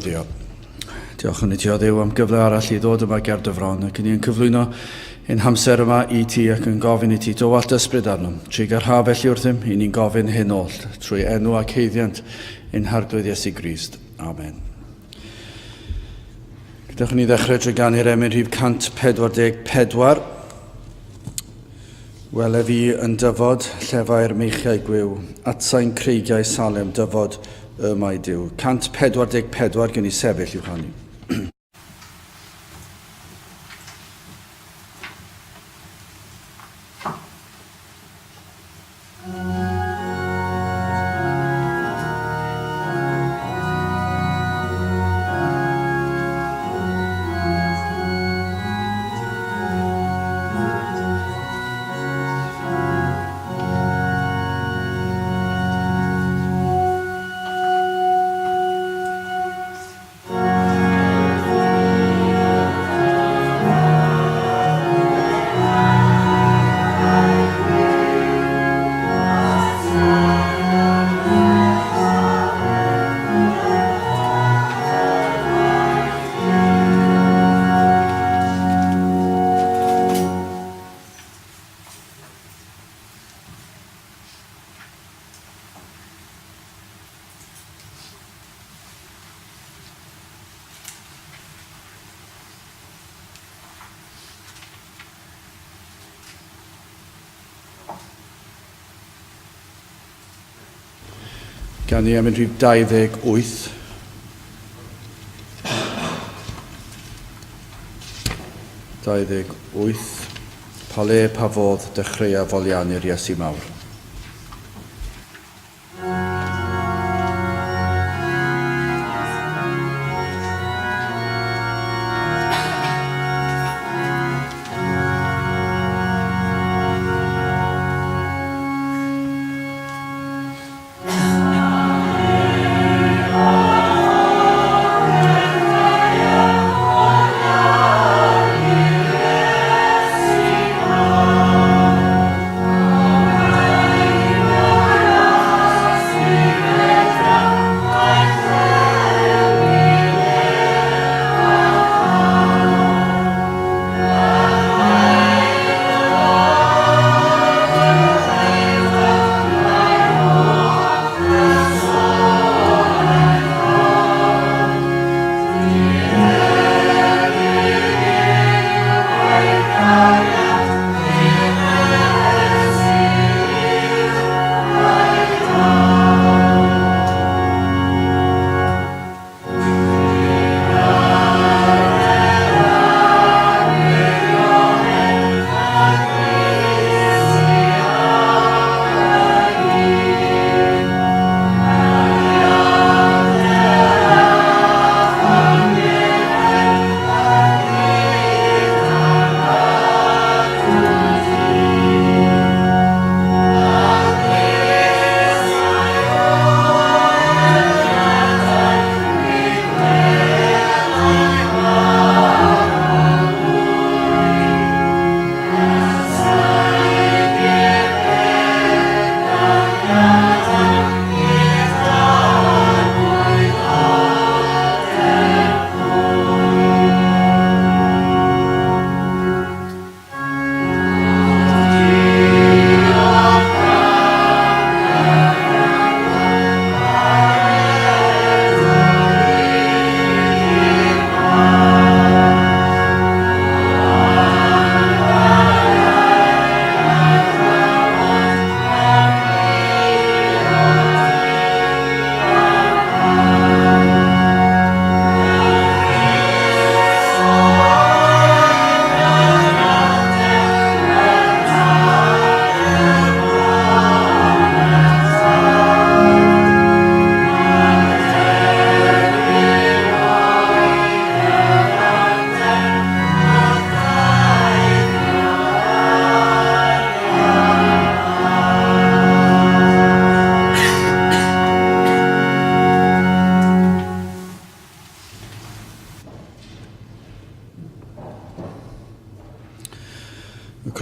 Gweddio. Diolch yn i ti o Dduw am gyfle arall i ddod yma ger dy fron ac yn cyflwyno ein hamser yma i ti ac yn gofyn i ti dywallt ysbryd arnom. Trugarha felly wrthym, i ni'n gofyn hyn oll, trwy enw ac haeddiant ein Harglwydd Iesu Grist. Amen. Gadewch i ni ddechrau trwy ganu'r emyn rhif 144. Wele fi yn dyfod, llefau'r meichiau gwiw, atsain creigiau Salem dyfod y mae Duw. 144 gen i sefyll i'w chanu. Gan ni am yn rhif 28. 28. Pa le, pa fodd, dechreua foliannu'r Iesu mawr.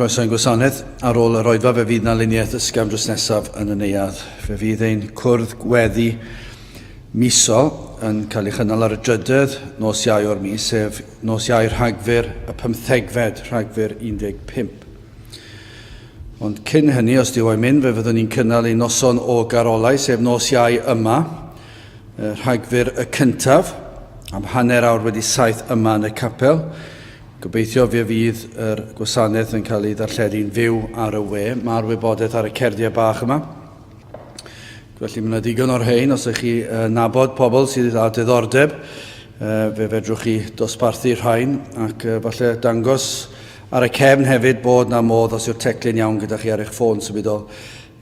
Croeso i'n gwasanaeth. Ar ôl yr oedfa fe fydd na luniaeth ysgafn drws nesaf yn y neuadd. Fe fydd ein cwrdd gweddi misol. yn cael ei chynnal ar y drydedd nos Iau o'r mis, sef nos Iau Rhagfyr y pymthegfed, Rhagfyr 15. Ond cyn hynny, os Duw o'i mynd, fe fyddwn ni'n cynnal ein noson o garolau, sef nos Iau yma, Rhagfyr y cyntaf, am 7:30 yma yn y capel. Gobeithio fe fydd yr gwasanaeth yn cael ei ddarlledu'n fyw ar y we. Mae'r wybodaeth ar y cerdiau bach yma. Felly mae yna ddigon o'r rhain, os ydych chi uh, nabod pobl sydd â diddordeb, uh, fe fedrwch chi dosbarthu rhain ac uh, falle dangos ar y cefn hefyd bod na modd os yw'r teclyn iawn gyda chi ar eich ffôn symudol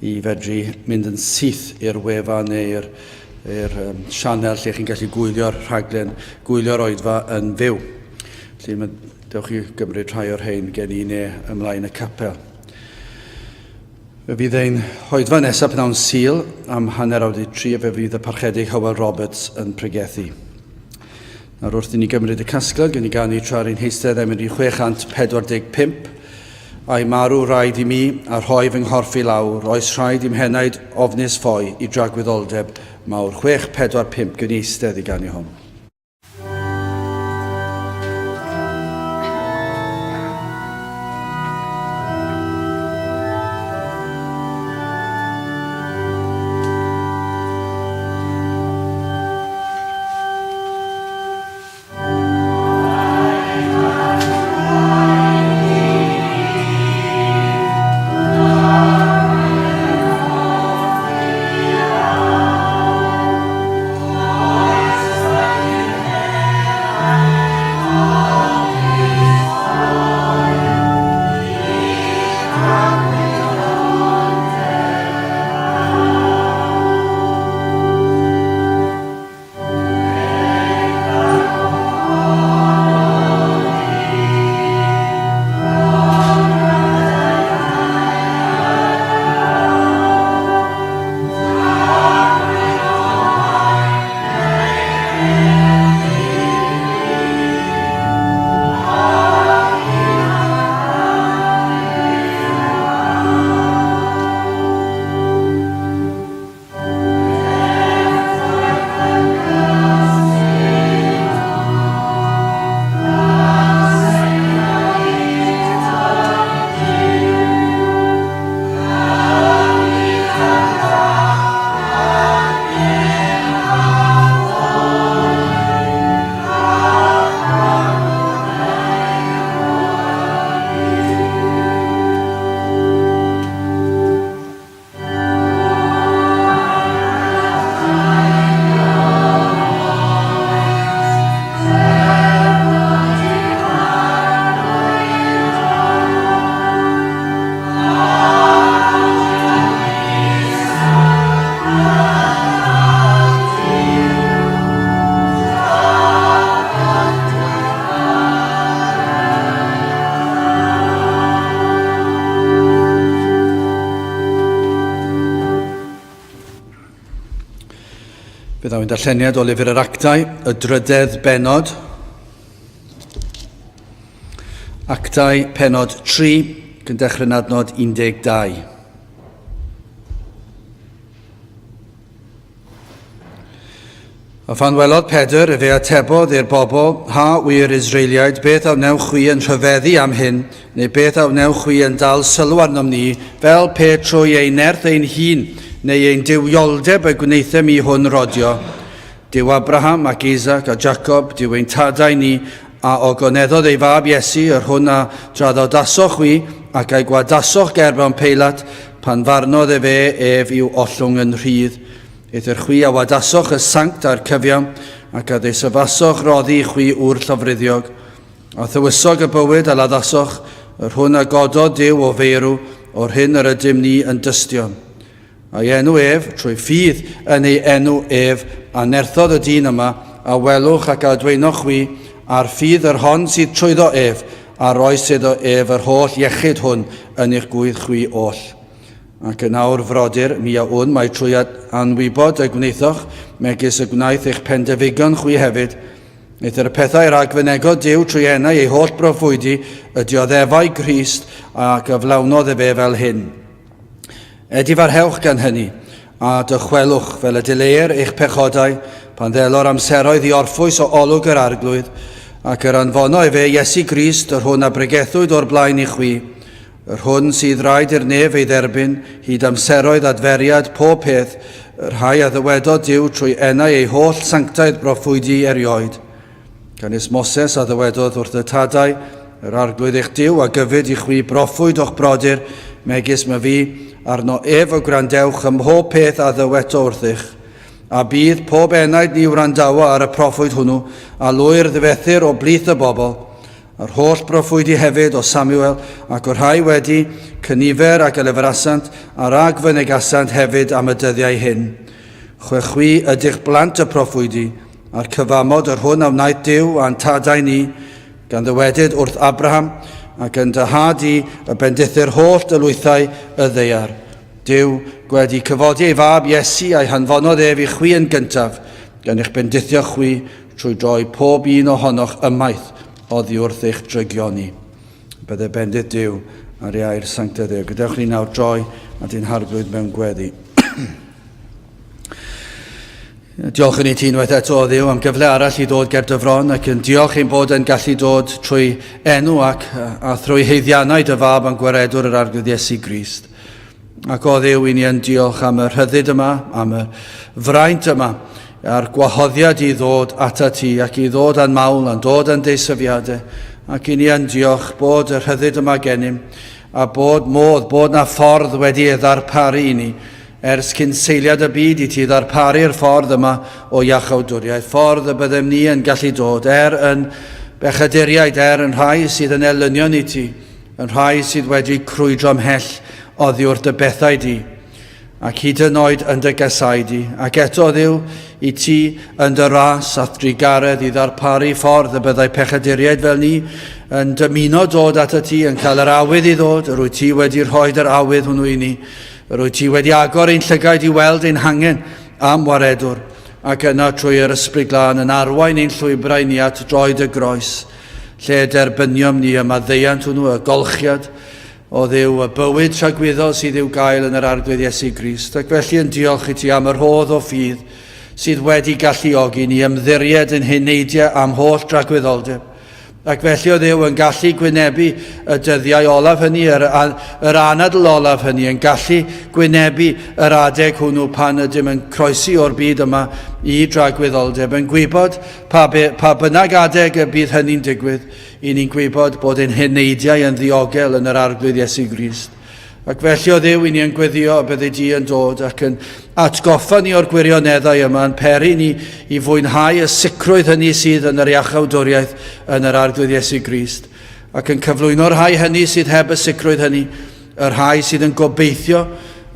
i fedru mynd yn syth i'r wefan neu i'r i'r um, sianel lle chi'n gallu gwylio'r rhaglen, gwylio'r oedfa yn fyw. Felly mae, dewch i gymryd rhai o'r rhain gen i neu ymlaen y capel. Fe fydd ein hoedfa nesaf pnawn Sul am 3:30 a fe fydd y Parchedig Hywel Roberts yn pregethu. Nawr wrth i ni gymryd y casgliad, gen i ganu tra'r ein heistedd emyn 645, Ai marw rhaid i mi a rhoi fy nghorff i lawr, oes rhaid i'm henaid ofnus ffoi i dragwyddoldeb mawr. 645, gen i eistedd i ganu hwn. Fe ddaw ein darlleniad o lyfr yr Actau, y drydedd bennod. Actau, pennod 3, yn dechrau yn adnod 12. A phan welodd Pedr, efe atebodd i'r bobl, Ha, wir Israeliaid, beth a wnewch chwi yn rhyfeddu am hyn, neu beth a wnewch chwi yn dal sylw arnom ni, fel pe trwy ein nerth ein hun, neu ein duwioldeb y gwnaethem i hwn rodio? Duw Abraham ac Isaac a Jacob, Duw ein tadau ni, a ogoneddodd ei fab Iesu, yr hwn a draddodasoch chwi, ac a'i gwadasoch gerbron Peilat, pan farnodd efe ef i'w ollwng yn rhydd. Eithr chwi a wadasoch y sanct a'r cyfiawn, ac a ddeisyfasoch roddi i chwi ŵr llofruddiog, a thywysog y bywyd a laddasoch, yr hwn a gododd Duw o feirw, o'r hyn yr ydym ni yn dystion. A'i enw ef, trwy ffydd yn ei enw ef, a nerthodd y dyn yma, a welwch ac a adweinoch chwi, a'r ffydd yr hon sydd trwyddo ef, a roes iddo ef yr holl iechyd hwn yn eich gwydd chwi oll. Ac yn awr, frodyr, mi a wn mai trwy anwybod y gwnaethoch, megis y gwnaeth eich pendefigon chwi hefyd. Eithr y pethau rhagfynegodd Duw trwy enau ei holl broffwydi, y dioddefai Grist, a gyflawnodd efe fel hyn. Edifarhewch gan hynny, a dychwelwch fel y dileir eich pechodau, pan ddelo'r amseroedd i orffwys o olwg yr Arglwydd, ac yr anfono efe Iesu Grist, yr hwn a bregethwyd o'r blaen i chwi, yr hwn sydd raid i'r nef ei dderbyn, hyd amseroedd adferiad pob peth, y rhai a ddywedodd Duw trwy enau ei holl sanctaidd broffwydi erioed. Canys Moses a ddywedodd wrth y tadau, Yr Arglwydd eich Duw a gyfyd i chwi broffwyd o'ch brodyr, megis myfi, arno ef y gwrandewch ym mhob peth a ddywedo wrthych. A bydd pob enaid ni wrandawo ar y proffwyd hwnnw, a lwyr ddifethir o blith y bobl. A'r holl broffwydi hefyd o Samuel, ac o'r rhai wedi, cynifer ag a lefarasant, a ragfynegasant hefyd am y dyddiau hyn. Chwe chwi ydych blant y proffwydi, a'r cyfamod yr hwn a wnaeth Duw â'n tadau ni, gan ddywedyd wrth Abraham, ac yn dy had di y bendithir holl dylwythau y ddaear. Duw, gwedi cyfodi ei fab Iesu a'i hanfonodd ef i chwi yn gyntaf, gan eich bendithio chwi trwy droi pob un ohonoch ymaith oddi wrth eich drygioni. Bydde bendith Duw ar ei air sanctaidd ef. Gadewch ni nawr droi at ein harglwydd mewn gweddi. Diolch yn i ti unwaith eto o Dduw am gyfle arall i ddod ger dy fron ac yn diolch ein bod yn gallu dod trwy enw ac a thrwy heiddiannau dy fab a'n gwaredwr yr Arglwydd Iesu Grist. Ac o Dduw, i ni yn diolch am y rhyddid yma, am y fraint yma, a'r gwahoddiad i ddod ata ti ac i ddod â'n mawl a'n dod â'n deisyfiadau. Ac i ni yn diolch bod y rhyddid yma gennym a bod modd, bod na ffordd wedi ei ddarparu i ni Ers cyn seiliad y byd i ti ddarparu'r ffordd yma o iachawdwriaeth, ffordd y byddem ni yn gallu dod, er yn bechaduriaid, er yn rhai sydd yn elynion i ti, yn rhai sydd wedi crwydro ymhell oddi wrth dy bethau di, ac hyd yn oed yn dy gasau di, ac eto Dduw, i ti yn dy ras a'th drugaredd i ddarparu ffordd y byddai pechaduriaid fel ni yn dymuno dod atat ti, yn cael yr awydd i ddod, yr wyt ti wedi rhoi yr awydd hwnnw i ni. Yr wyt ti wedi agor ein llygaid i weld ein hangen am waredwr, ac yna trwy yr Ysbryd Glân yn arwain ein llwybrau ni at droed y groes, lle derbyniom ni y maddeuant hwnnw, y golchiad o Dduw, y bywyd tragwyddol sydd i'w gael yn yr Arglwydd Iesu Grist. Ac felly yn diolch i ti am y rhodd o ffydd sydd wedi galluogi ni ymddiried yn heneidiau am holl dragwyddoldeb. Ac felly o Dduw yn gallu gwynebu y dyddiau olaf hynny, yr, yr anadl olaf hynny, yn gallu gwynebu yr adeg hwnnw pan ydym yn croesi o'r byd yma i dragwyddoldeb, yn gwybod pa, be, pa bynnag adeg y bydd hynny'n digwydd, i ni'n gwybod bod ein heneidiau yn ddiogel yn yr Arglwydd Iesu Grist. Ac felly o Dduw, i ni yn gweddio y byddi di yn dod ac yn atgoffa ni o'r gwirioneddau yma, yn peri ni i fwynhau y sicrwydd hynny sydd yn yr iachawdwriaeth yn yr Arglwydd Iesu Grist, ac yn cyflwyno'r rhai hynny sydd heb y sicrwydd hynny, y rhai sydd yn gobeithio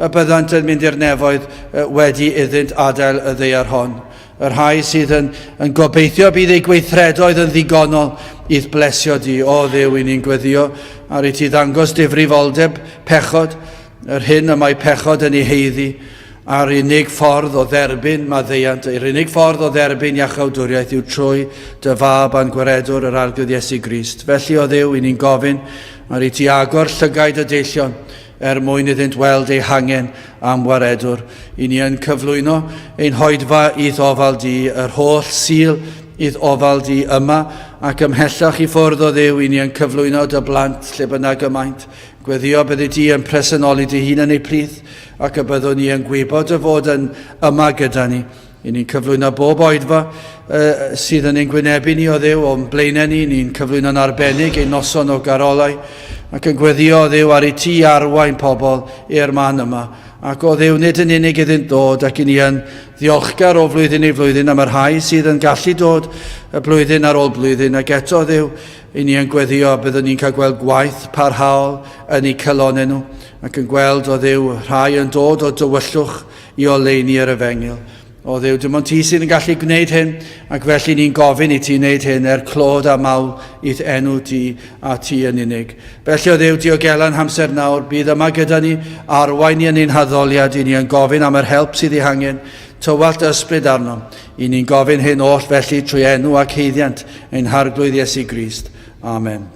y byddant yn mynd i'r nefoedd wedi iddynt adael y ddaear hon. Y rhai sydd yn, yn gobeithio bydd eu gweithredoedd yn ddigonol i'th blesio di, o Dduw, i ni'n gweddio ar i ti ddangos difrifoldeb pechod, yr hyn y mae pechod yn ei heiddi, a'r unig ffordd o dderbyn maddeuant, yr unig ffordd o dderbyn iachawdwriaeth yw trwy dy fab a'n gwaredwr yr Arglwydd Iesu Grist. Felly, o Dduw, i ni'n gofyn ar i ti agor llygaid y deillion, er mwyn iddynt weld eu hangen am waredwr. I ni yn cyflwyno ein hoedfa i'th ofal di, yr holl Sul i'th ofal di yma ac ymhellach i ffwrdd o Dduw, i ni yn cyflwyno dy blant lle bynnag y maent. Gweddio byddi di yn presenoli dy hun yn eu plith ac y byddwn ni yn gwybod dy fod yn yma gyda ni. I ni'n cyflwyno bob oedfa uh, sydd yn ein gwynebu ni o Dduw, o'n blaenau ni, ni'n cyflwyno'n arbennig ein noson o garolau, ac yn gweddio o Dduw ar i ti arwain pobl i'r man yma. Ac o Dduw, nid yn unig iddynt ddod, ac i ni yn ddiolchgar o flwyddyn i flwyddyn am y rhai sydd yn gallu dod y blwyddyn ar ôl blwyddyn, ac eto Dduw, i ni yn gweddio byddwn ni'n cael gweld gwaith parhaol yn eu calonnau nhw, ac yn gweld o Dduw rhai yn dod o dywyllwch i oleuni yr efengyl. O Dduw, dim ond ti sydd yn gallu gwneud hyn, ac felly ni'n gofyn i ti wneud hyn er clod a mawl i'th enw di a ti yn unig. Felly o Dduw, diogela'n hamser nawr, bydd yma gyda ni, arwain ni yn ein haddoliad, i ni yn gofyn am yr help sydd ei hangen, tywallt ysbryd arno. I ni'n gofyn hyn oll felly trwy enw ac haeddiant ein Harglwydd Iesu Grist. Amen.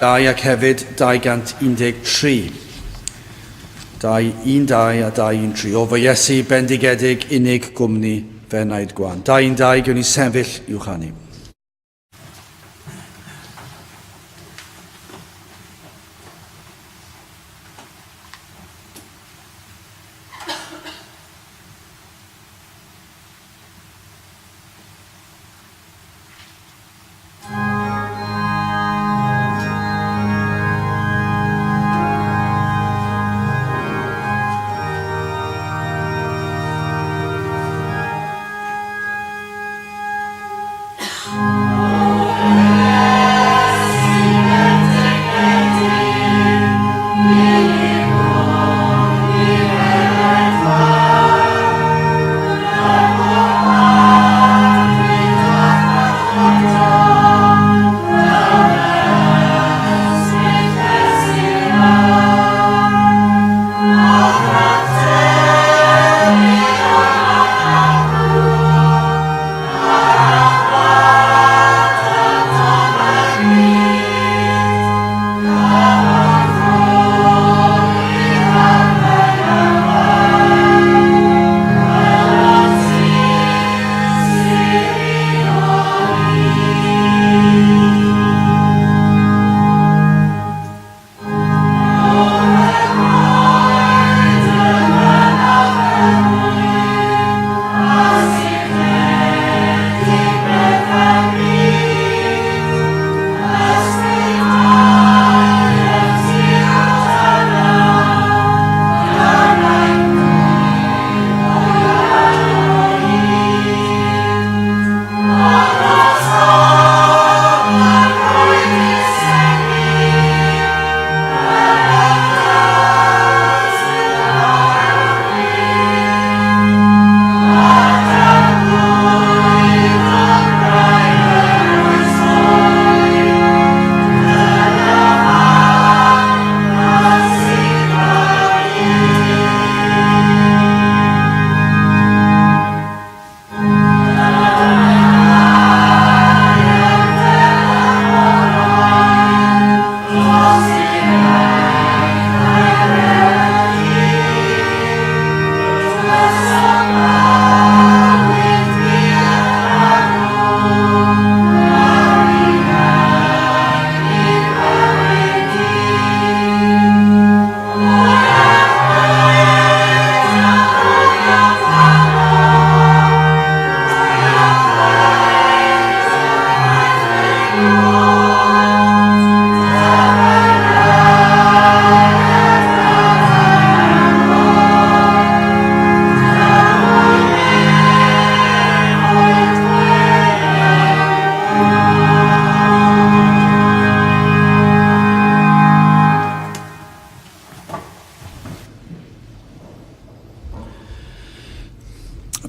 2 ac hefyd 213. 212 a 213. O fy Iesu bendigedig unig gwmni f'enaid gwan. 212 gewn ni sefyll i'w chanu.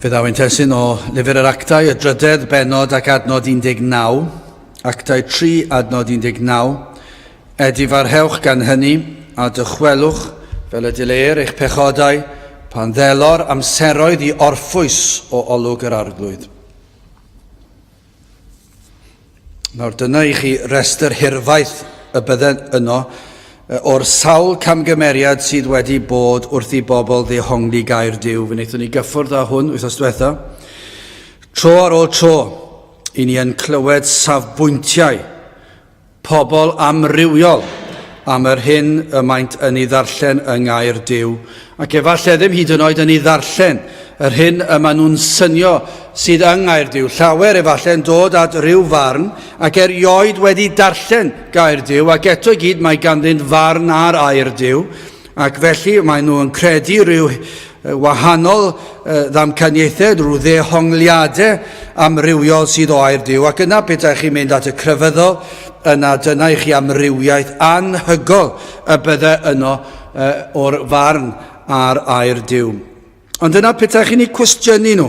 Fe ddaw ein testun o Lyfr yr Actau, y drydedd bennod ac adnod 19. Actau 3, adnod 19. Edifarhewch gan hynny, a dychwelwch fel y dileir eich pechodau, pan ddelor amseroedd i orffwys o olwg yr Arglwydd. Nawr dyna i chi restr hirfaith y bydden yno o'r sawl camgymeriad sydd wedi bod wrth i bobl ddehongli gair Duw. Fe wnaethon ni gyffwrdd â hwn wythnos diwetha. Tro ar ôl tro, i ni yn clywed safbwyntiau pobl amrywiol am yr hyn y maent yn ei ddarllen yng Ngair Duw, ac efallai ddim hyd yn oed yn ei ddarllen, yr hyn y maen nhw'n synio sydd yng Ngair Duw. Llawer efallai yn dod at ryw farn ac erioed wedi darllen Gair Duw, ac eto i gyd mae ganddynt farn ar Air Duw, ac felly maen nhw yn credu rhyw wahanol ddamcaniaethau, rhyw ddehongliadau amrywiol sydd o air Duw, ac yna petai chi'n mynd at y crefyddol, yna dyna i chi amrywiaeth anhygol y bydde yno o'r farn ar air Duw. Ond yna petai chi'n eu cwestiynu nhw,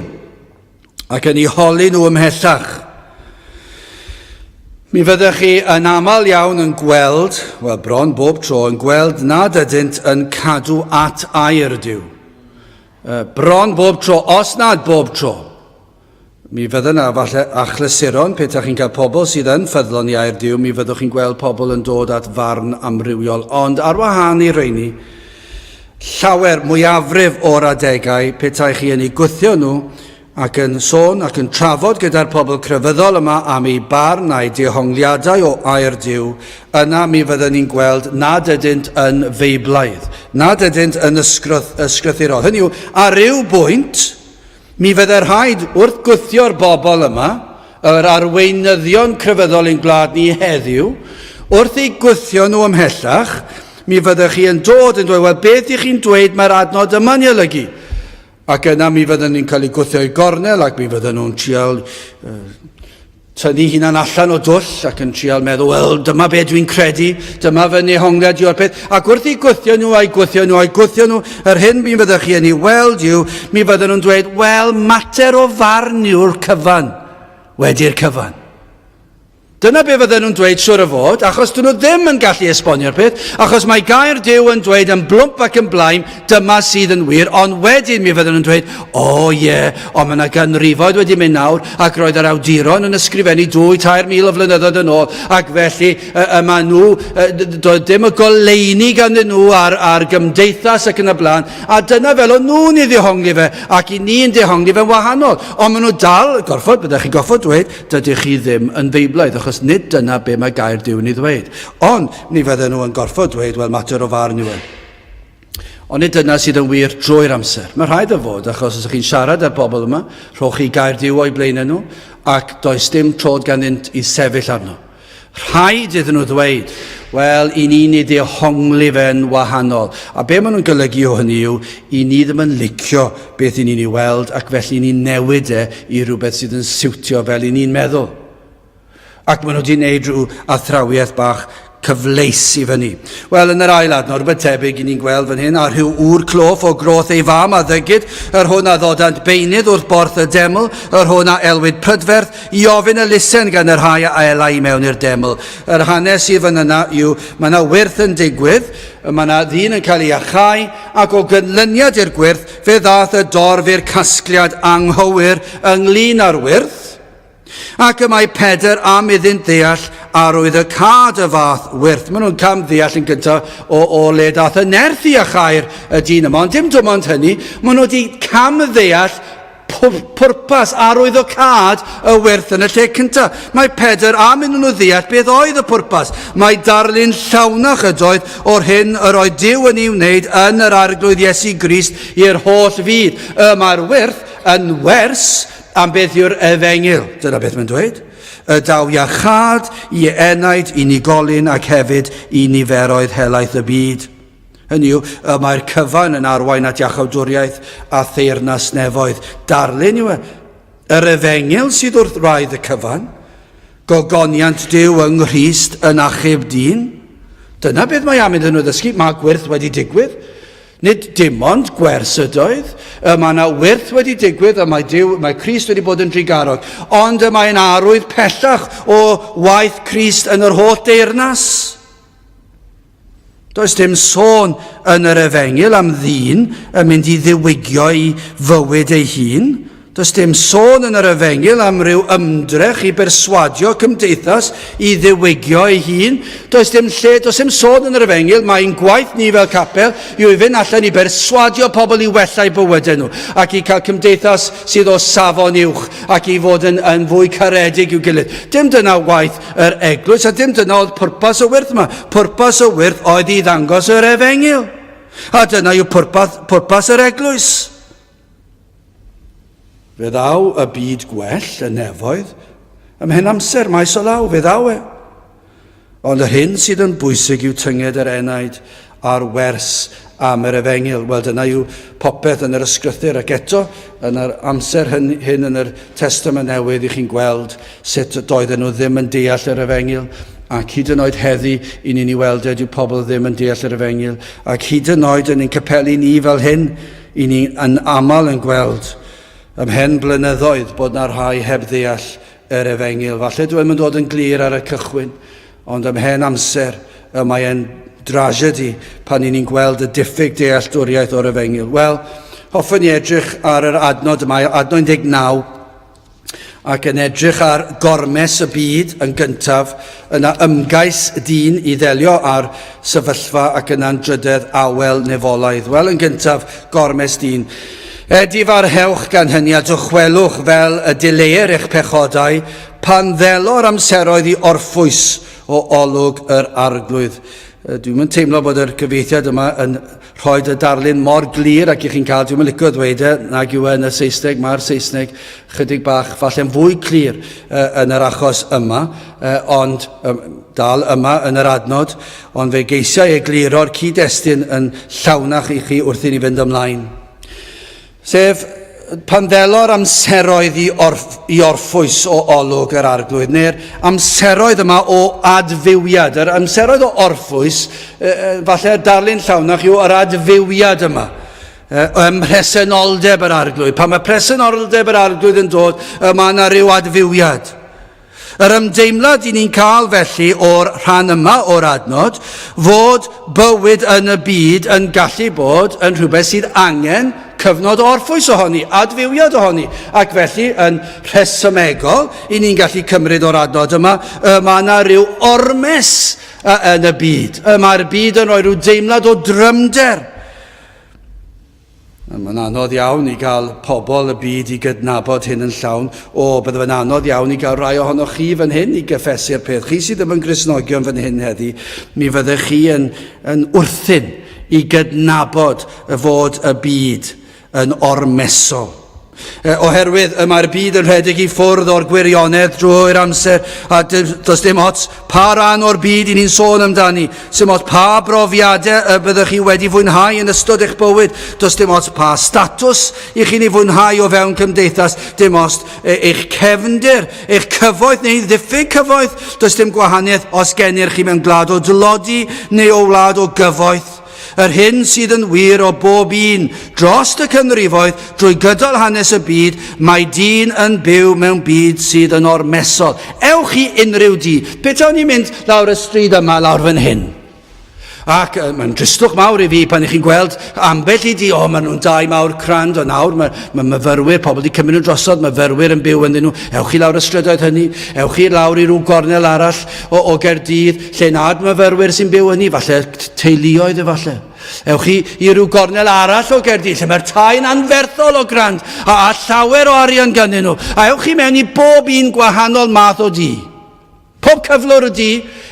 ac yn eu holi nhw ymhellach, mi fyddech chi yn aml iawn yn gweld, wel bron bob tro, yn gweld nad ydynt yn cadw at air Duw. Bron bob tro, os nad bob tro. Mi fydda yna falle achlysuron, pe ta chi'n cael pobl sydd yn ffyddlon i air Duw, mi fyddwch chi'n gweld pobl yn dod at farn amrywiol. Ond ar wahân i rheini, llawer mwyafrif o'r adegau, pe tai chi yn eu gwthio nhw ac yn sôn ac yn trafod gyda'r pobl crefyddol yma am eu barn a'u dehongliadau o air Duw, yna mi fydden ni'n gweld nad ydynt yn feiblaidd, nad ydynt yn ysgrythurol. Hynny yw, ar ryw bwynt, Mi fydde rhaid wrth gwthio'r bobl yma, yr arweinyddion crefyddol ein gwlad ni heddiw, wrth eu gwthio nhw ymhellach, mi fyddech chi yn dod yn dweud, wel, beth ych chi'n dweud mae'r adnod yma'n ei olygu? Ac yna mi fydden ni'n cael eu gwthio i gornel ac mi fydden nhw'n trial uh, tynnu hunan allan o dwll ac yn trial meddwl, wel, dyma be dwi'n credu, dyma fy nehongliad i o'r peth. Ac wrth i gwthio nhw, a'i gwthio nhw, a'i gwthio nhw, yr hyn mi fyddech chi yn ei weld yw, mi fydden nhw'n dweud, wel, mater o farn yw'r cyfan, wedi'r cyfan. Dyna be fydden nhw'n dweud siwr o fod, achos dyn nhw ddim yn gallu esbonio'r peth, achos mae gair Duw yn dweud yn blwmp ac yn blaen, dyma sydd yn wir, ond wedyn mi fydden nhw'n dweud, o oh, ie, yeah, ond mae yna ganrifoedd wedi mynd nawr, ac roedd yr awduron yn ysgrifennu dwy, 3,000 o flynyddoedd yn ôl, ac felly y, y mae nhw, doedd dim y goleuni ganddyn nhw ar, ar gymdeithas ac yn y blaen, a dyna fel o'n nhw'n ei ddehongli fe, ac i ni'n dehongli fe'n wahanol. Ond maen nhw dal, gorfod, byddech chi'n gorfod dweud, Dydych chi ddim yn Feiblaidd, achos nid dyna be mae gair Duw yn ei ddweud. Ond, mi fydden nhw yn gorfod dweud, wel, mater o farn yw e. Ond nid dyna sydd yn wir drwy'r amser. Mae rhaid o fod, achos os ydych chi'n siarad â'r bobl yma, rhowch chi gair Duw o'i blaenau nhw, ac does dim trod ganddynt i sefyll arno. Rhaid iddyn nhw ddweud, wel, i ni'n ei ddehongli fe'n wahanol. A be maen nhw'n golygu o hynny yw, i ni ddim yn licio beth i ni'n ei weld ac felly ni'n newid e i rhywbeth sydd yn siwtio fel i ni'n meddwl. Ac maen nhw wedi gwneud rhyw athrawiaeth bach cyfleus i fyny. Wel, yn yr ail adnod, rhywbeth tebyg i ni'n gweld fan hyn, a rhyw ŵr cloff o groth ei fam a ddygid, yr hwn a ddodant beunydd wrth borth y deml, yr hwn a elwid prydferth, i ofyn elusen gan y rhai a elai i mewn i'r deml. Yr hanes sydd fan yna yw, mae yna wyrth yn digwydd, mae yna ddyn yn cael ei achau, ac o gynlyniad i'r gwyrth, fe ddaeth y dorf i'r casgliad anghywir ynglyn â'r wyrth, ac y mae Pedr am iddynt ddeall arwydd y cad y fath wyrth. Maen nhw'n cam ddeall yn gyntaf o, o le dath y nerth i achau'r y dyn yma, ond dim dim ond hynny, maen nhw wedi cam ddeall pwrpas arwyddocâd y wyrth yn y lle cyntaf. Mae Pedr am iddyn nhw ddeall beth oedd y pwrpas. Mae darlun llawnach ydoedd o'r hyn yr oedd Duw yn ei wneud yn yr Arglwydd Iesu Grist i'r holl fyd. Y mae'r wyrth yn wers am beth yw'r efengyl. Dyna beth mae'n dweud. Y daw iachâd i enaid unigolyn ac hefyd i niferoedd helaeth y byd. Hynny yw, y mae'r cyfan yn arwain at iachawdwriaeth a theyrnas nefoedd. Darlun yw e. Yr efengyl sydd wrth wraidd y cyfan. Gogoniant Duw yng Nghrist yn achub dyn. Dyna beth mae am iddyn nhw ddysgu. Mae gwyrth wedi digwydd. Nid dim ond gwers ydoedd. Y mae yna wyrth wedi digwydd, y mae, Duw, mae Crist wedi bod yn drugarog. Ond y mae'n arwydd pellach o waith Crist yn yr holl deyrnas. Does dim sôn yn yr efengyl am ddyn yn mynd i ddiwygio ei fywyd ei hun. Does dim sôn yn yr efengyl am ryw ymdrech i berswadio cymdeithas i ddiwygio ei hun. Does dim lle, does dim sôn yn yr efengyl, mae ein gwaith ni fel capel yw i fynd allan i berswadio pobl i wella eu bywydau nhw ac i cael cymdeithas sydd o safon uwch ac i fod yn, yn fwy caredig i'w gilydd. Dim dyna waith yr eglwys, a dim dyna oedd pwrpas y wyrth yma. Pwrpas y wyrth oedd i ddangos yr efengyl. A dyna yw pwrpas, pwrpas yr eglwys. Fe ddaw y byd gwell, y nefoedd, ymhen amser, maes o law, fe ddaw e. Ond yr hyn sydd yn bwysig yw tynged yr enaid a'r wers am yr efengyl. Wel, dyna yw popeth yn yr ysgrythur ac eto yn yr amser hyn, hyn yn yr Testament Newydd i chi'n gweld sut doedden nhw ddim yn deall yr efengyl ac hyd yn oed heddi i ni'n ei weld e, dyw pobl ddim yn deall yr efengyl ac hyd yn oed yn ein capeli ni fel hyn i ni yn aml yn gweld ymhen blynyddoedd bod na rhai heb ddeall yr efengyl. Falle dwi ddim yn dod yn glir ar y cychwyn, Ond ymhen amser, y mae e'n drasiedi pan i ni'n gweld y diffyg dealltwriaeth o'r efengyl. Wel, hoffwn i edrych ar yr adnod yma, adnod 19. ac yn edrych ar gormes y byd yn gyntaf, yna ymgais dyn i ddelio â'r sefyllfa ac yna'n drydedd awel nefolaidd. Wel, yn gyntaf, gormes dyn. Edifarhewch gan hynny a dychwelwch fel y dileir eich pechodau pan ddelo'r amseroedd i orffwys o olwg yr Arglwydd. Dwi'm yn teimlo bod yr cyfieithiad yma yn rhoi y darlun mor glir ac i chi'n cael, dwi'm yn licio ddweud e, nag yw e yn y Saesneg, mae'r Saesneg chydig bach falle'n fwy clir uh, yn yr achos yma, uh, ond um, dal yma yn yr adnod, ond fe geisiau egluro'r cyd-destun yn llawnach i chi wrth i ni fynd ymlaen. Sef pan ddelo'r amseroedd i, orff, i orffwys o olwg yr arglwydd, neu'r amseroedd yma o adfywiad. Yr amseroedd o orffwys, falle'r darlun llawnach yw yr adfywiad yma. Ym mhresenoldeb yr arglwydd. Pan mae presenoldeb yr arglwydd yn dod, y mae yna rhyw adfywiad. Yr ymdeimlad i ni'n cael felly o'r rhan yma o'r adnod fod bywyd yn y byd yn gallu bod yn rhywbeth sydd angen cyfnod o orffwys ohoni, adfywiad ohoni, ac felly yn rhesymegol i ni'n gallu cymryd o'r adnod yma, y mae yna rhyw ormes yn y byd. Y mae'r byd yn rhoi rhyw deimlad o drymder. Mae'n anodd iawn i gael pobl y byd i gydnabod hyn yn llawn. O, bydde fe'n anodd iawn i gael rhai ohonoch chi fan hyn i gyffesu'r peth. Chi sydd ddim yn Gristnogion fan hyn heddi, mi fyddech chi yn, yn wrthyn i gydnabod y fod y byd yn ormesol. Oherwydd y mae'r byd yn rhedeg i ffwrdd o'r gwirionedd drwy'r amser, a does dim ots pa ran o'r byd i ni'n sôn amdani, dim ots pa brofiadau y byddwch chi wedi fwynhau yn ystod eich bywyd, does dim ots pa statws i chi'n ei fwynhau o fewn cymdeithas, dim ots eich cefndir, eich cyfoeth neu ddiffyg cyfoeth, does dim gwahaniaeth os genir chi mewn gwlad o dlodi neu o wlad o gyfoeth. Yr hyn sydd yn wir o bob un drost y canrifoedd drwy gydol hanes y byd, mae dyn yn byw mewn byd sydd yn ormesol. Ewch i unrhyw dŷ. Petawn i'n mynd lawr y stryd yma, lawr fan hyn. Ac uh, mae'n dristwch mawr i fi pan ych chi'n gweld ambell i di, o, maen nhw'n dai mawr crand, o nawr mae, mae myfyrwyr, pobl wedi cymryd nhw drosodd, myfyrwyr yn byw ynddyn nhw. Ewch i lawr y strydoedd hynny, ewch i lawr i rhyw gornel arall o, o Gerdydd, lle nad myfyrwyr sy'n byw hynny, falle teuluoedd efallai. Ewch chi i ryw gornel arall o Gerdydd, lle mae'r tai'n anferthol o grand a, a llawer o arian ganddyn nhw. A ewch chi mewn i bob un gwahanol math o dŷ. Pob cyflwr o dŷ,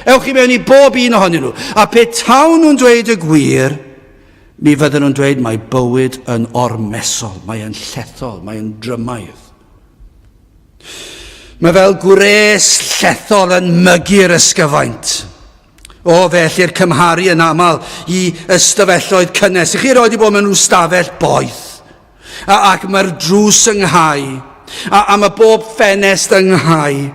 ewch chi mewn i bob un ohonyn nhw. A pe tawn nhw'n dweud y gwir, mi fydden nhw'n dweud mae bywyd yn ormesol, mae e'n llethol, mae e'n drymaidd. Mae fel gwres llethol yn mygu'r ysgyfaint. O, fe ellir cymharu yn aml i ystafelloedd cynnes. I chi roed i bod mewn rhyw stafell boeth, a, ac mae'r drws ynghau, a, a mae bob ffenest ynghau.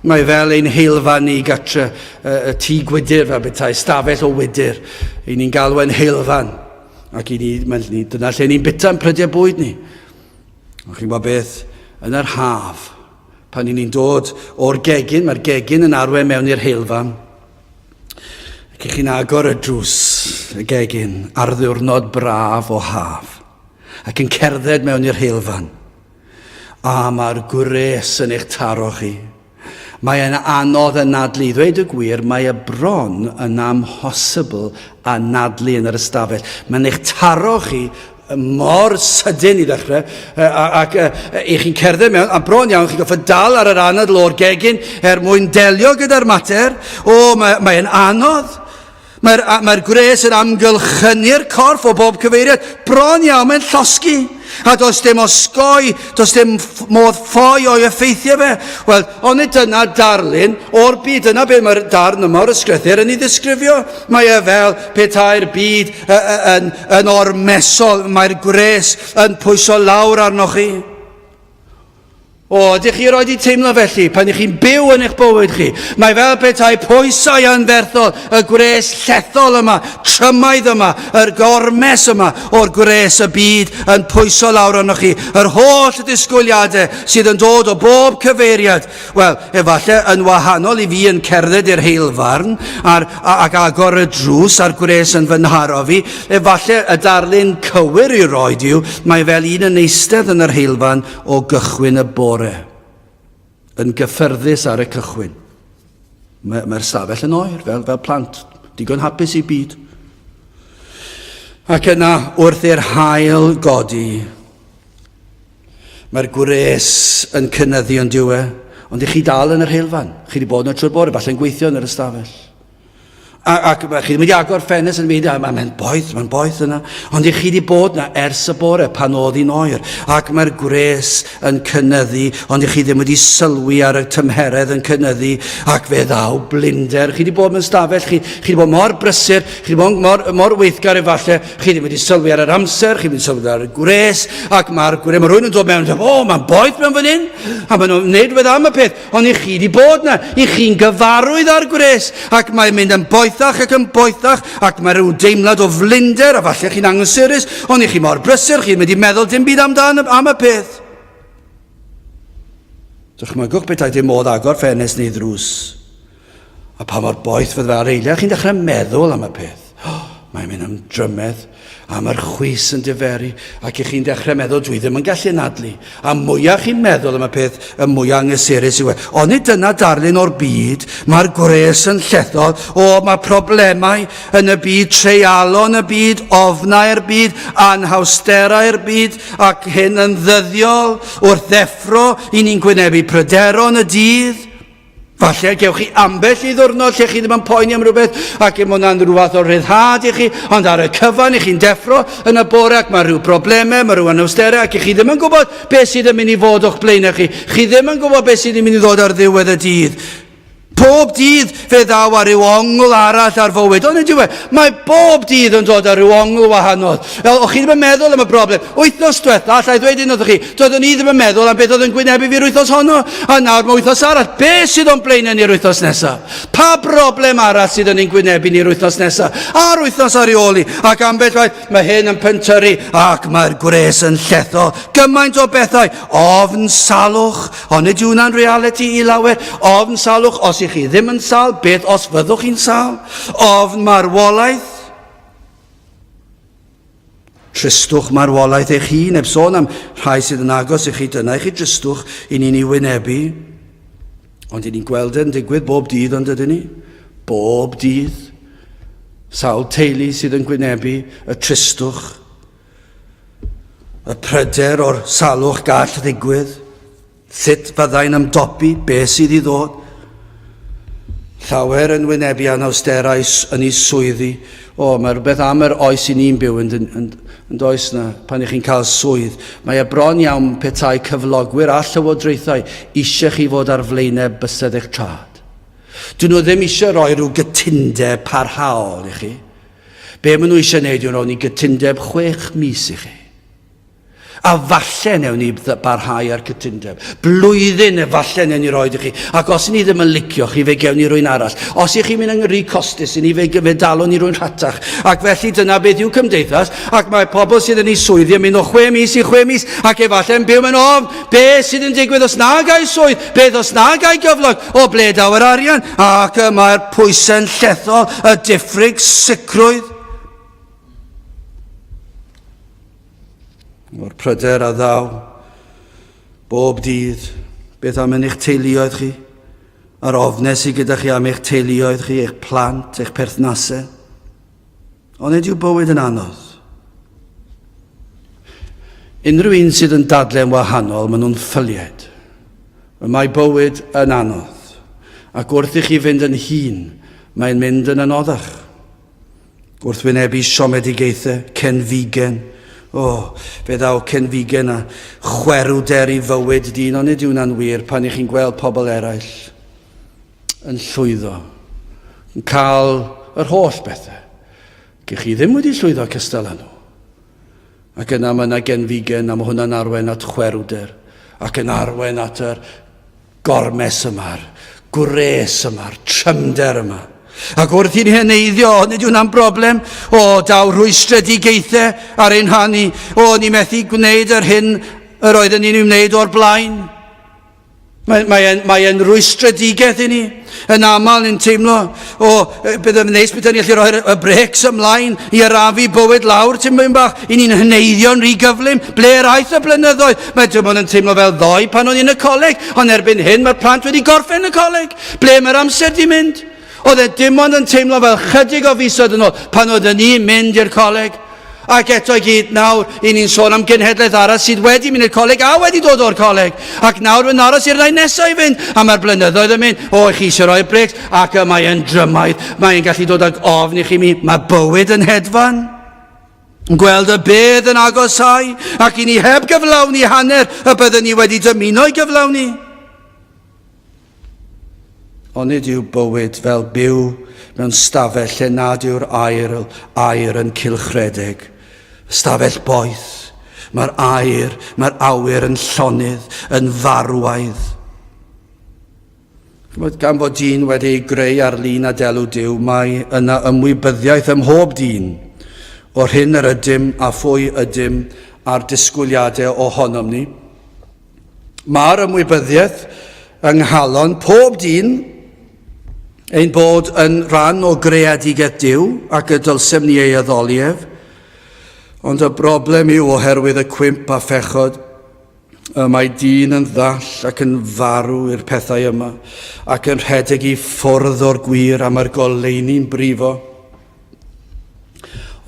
Mae fel ein heilfan ni gatre, y, y tŷ gwydr fel bethau, stafell o wydr. I ni'n galw e'n heilfan. Ac i ni, mae, ni, dyna lle ni'n bita'n prydiau bwyd ni. Ond chi'n gwybod beth? Yn yr haf, pan i ni'n dod o'r gegin, mae'r gegin yn arwain mewn i'r heilfan, ac i chi'n agor y drws y gegin ar ddiwrnod braf o haf, ac yn cerdded mewn i'r heilfan, a mae'r gwres yn eich taro chi. Mae e'n anodd anadlu. I ddweud y gwir, mae e bron yn amhosibl anadlu yn yr ystafell. Mae'n eich taro chi mor sydyn i ddechrau, ac i chi'n cerdded mewn, a bron iawn chi'n goffa dal ar yr anadl o'r gegin er mwyn delio gyda'r mater. O, mae'n mae anodd. Mae'r, mae'r gwres yn amgylchynu'r corff o bob cyfeiriad. Bron iawn, mae'n llosgi. A does dim osgoi, does dim modd ffoi o'i effeithiau fe. Wel, onid dyna darlun o'r byd? Dyna beth mae'r darn yma o'r ysgrythur yn ei ddisgrifio. Mae e fel petai'r byd yn, yn ormesol. Mae'r gwres yn pwyso lawr arnoch chi. O, ydych chi erioed 'di teimlo felly pan ych chi'n byw yn eich bywyd chi? Mae fel petai pwysau anferthol, y gwres llethol yma, trymaidd yma, yr gormes yma o'r gwres y byd yn pwyso lawr arnoch chi, yr holl ddisgwyliadau sydd yn dod o bob cyfeiriad. Wel, efallai yn wahanol i fi yn cerdded i'r heilfarn a'r, ac agor y drws a'r gwres yn fy nharo fi, efallai y darlun cywir i roed yw, mae fel un yn eistedd yn yr heilfarn o gychwyn y bore. Yn gyffyrddus ar y cychwyn. Mae'r mae stafell yn oer, fel, fel plant, digon hapus i byd. Ac yna, wrth i'r hael godi, mae'r gwres yn cynyddu yn diwe, ond i chi dal yn yr heilfan. Chi wedi bod yna trwy'r bore, falle'n gweithio yn yr ystafell. A, ac mae chi wedi agor ffenest yn mynd, a mae'n boeth, mae'n boeth yna. Ond i chi wedi bod yna ers y bore pan oedd hi'n oer. Ac mae'r gwres yn cynyddu, ond i chi ddim wedi sylwi ar y tymheredd yn cynyddu, ac fe ddaw blinder. Chi wedi bod mewn stafell, chi, chi wedi bod mor brysur, chi wedi bod mor, mor weithgar efallai, chi ddim wedi sylwi ar yr amser, chi ddim wedi sylwi ar y gwres, ac mae'r gwres, mae rhywun yn dod mewn, o, mae'n boeth mewn fan hyn, a maen nhw'n gwneud rhywbeth am y peth. Ond i chi wedi bod na, i chi'n gyfarwydd â'r gwres, ac mae'n mynd yn boethach ac yn boethach, ac mae rhyw deimlad o flinder, a falle chi'n anghysurus, ond i chi mor brysur, chi'n mynd i meddwl dim byd amdan am y peth. Dychmygwch petai dim modd agor ffenest neu ddrws. A pa mor boeth fydde fe ar eiliad, chi'n dechrau meddwl am y peth. Oh, mae'n mynd am drymedd, a mae'r chwys yn diferu, ac i chi'n dechrau meddwl, dwi ddim yn gallu anadlu. A mwyaf chi'n meddwl am y peth, y mwyaf anghysurus yw e. Onid dyna darlun o'r byd, mae'r gwres yn llethol, o, mae problemau yn y byd, treialon y byd, ofnau'r byd, anhawsterau'r byd, ac hyn yn ddyddiol, wrth ddeffro, i ni'n gwynebu pryderon y dydd. Falle gewch chi ambell i ddwrnod lle chi ddim yn poeni am rhywbeth ac mae hwnna'n rhyw fath o rhyddhad i chi, ond ar y cyfan i chi'n deffro yn y bore ac mae rhyw broblemau, mae rhyw anawsterau ac i chi ddim yn gwybod beth sydd yn mynd i fod o'ch blaenau chi. Chi ddim yn gwybod beth sydd yn mynd i ddod ar ddiwedd y dydd. Pob dydd fe ddaw ar ryw ongl arall ar fywyd. Ond ydyw e, mae bob dydd yn dod ar ryw ongl wahanol. O'ch chi ddim yn meddwl am y broblem. Wythnos diwetha, allai ddweud un wrthych chi, Doeddwn i ddim yn meddwl am beth oedd yn gwynebu fi'r wythnos honno, a nawr mae wythnos arall. Be sydd o'n blaenau ni'r wythnos nesaf? Pa broblem arall sydd yn ein gwynebu ni'r wythnos nesaf? A'r wythnos ar ei ôl i, ac ambell waith, mae hyn yn pentyrru, ac mae'r gwres yn lletho. Gymaint o bethau, ofn salwch, ond nid yw hwnna'n realiti i lawer. Ofn salwch, os ych chi ddim yn sal, beth os fyddwch chi'n sal? Ofn marwolaeth, Tristwch marwolaeth eich hun, heb sôn am rhai sydd yn agos i chi, dyna i chi dristwch i ni'n ei wynebu. Ond i ni'n gweld e'n digwydd bob dydd, ond ydyn ni? Bob dydd. Sawl teulu sydd yn gwynebu y tristwch, y pryder o'r salwch gall ddigwydd. Sut fyddai'n ymdopi? Be sydd i ddod? Llawer yn wynebu anawsterau yn eu swyddi. O, mae rhywbeth am yr oes i ni'n byw yn, yn, yn, yn does na, pan ych chi'n cael swydd. Mae e bron iawn petai cyflogwyr a llywodraethau eisiau chi fod ar flaenau bysedd eich trad. Dyn nhw ddim eisiau rhoi rhyw gytundeb parhaol i chi. Be maen nhw eisiau gwneud yw rhoi ni gytundeb chwech mis i chi. A falle newn ni barhau â'r cytundeb. Blwyddyn efallai newn ni roed i chi. Ac os ni ddim yn licio chi, fe gewn ni rwy'n arall. Os ych chi'n mynd yn rhy costus i ni, fe, fe dalwn ni rwy'n rhatach. Ac felly dyna beth yw cymdeithas. Ac mae pobl sydd yn ei swyddi yn mynd o chwe mis i chwe mis ac efallai yn byw mewn ofn. Be sydd yn digwydd os na gai swydd? Beth os na gai gyflog? O ble daw yr arian? Ac y mae'r pwysau'n llethol, y diffryg sicrwydd. O'r pryder a ddaw bob dydd, beth am yn eich teuluoedd chi? A'r ofnau sydd gyda chi am eich teuluoedd chi, eich plant, eich perthnasau. Ond nid yw bywyd yn anodd. Unrhyw un sydd yn dadle'n wahanol, maen nhw'n ffylied. Mae bywyd yn anodd. Ac wrth i chi fynd yn hŷn, mae'n mynd yn anoddach. Wrth wynebu siomedigaethau, cenfigen, o, fe ddaw cenfigen a chwerwder i fywyd dyn, ond nid yw hwnna'n wir pan ych chi'n gweld pobl eraill yn llwyddo, yn cael yr holl bethau. Gych chi ddim wedi llwyddo cystal â nhw. Ac yna mae yna genfigen a mae hwnna'n arwain at chwerwder ac yn arwain at yr gormes yma'r gwres yma'r trymder yma. Ac wrth i'n heneiddio, nid yw'n broblem, o, daw rhwystredigaethau ar ein rhan ni, o, ni methu gwneud yr hyn yr oedden ni'n ei wneud o'r blaen. Mae, mae, e'n, mae e'n rwystredigaeth i ni. Yn aml ni'n teimlo, o, bydd yn neis beth ni'n gallu rhoi'r y brecs ymlaen i arafu bywyd lawr ti'n mynd bach, i ni'n hyneiddio'n rhy gyflym. Ble yr aeth y blynyddoedd? Mae dim ond yn teimlo fel ddoe pan o'n i'n y coleg, ond erbyn hyn mae'r plant wedi gorffen y coleg. Ble mae'r amser di mynd? Oedd e dim ond yn teimlo fel chydig o fisoedd yn ôl pan oedden ni'n mynd i'r coleg. Ac eto i gyd nawr, i ni'n sôn am genhedlaeth arall sydd wedi mynd i'r coleg a wedi dod o'r coleg. Ac nawr yn aros i'r rhai nesaf i fynd. A mae'r blynyddoedd yn mynd, o, chi eisiau rhoi'r breaks, ac y mae e'n drymaidd, mae e'n gallu dod ag ofn i chi mi. Mae bywyd yn hedfan. Yn gweld y bedd yn agosáu, ac i ni heb gyflawni hanner y byddwn ni wedi dymuno i gyflawni. Onid yw bywyd fel byw mewn stafell lle nad yw'r aer, aer yn cylchredeg? Stafell boeth. Mae'r aer, mae'r awyr yn llonydd, yn farwaidd. Chymod, gan fod dyn wedi ei greu ar lun a delw Duw, mae yna ymwybyddiaeth ym mhob dyn o'r hyn yr ydym a phwy ydym a'r disgwyliadau ohonom ni. Mae'r ymwybyddiaeth yng nghalon pob dyn ein bod yn rhan o greadigaeth Duw ac y dylsem ni ei addoli ef. Ond y broblem yw oherwydd y cwymp a phechod, y mae dyn yn ddall ac yn farw i'r pethau yma ac yn rhedeg i ffwrdd o'r gwir a mae'r goleuni'n brifo.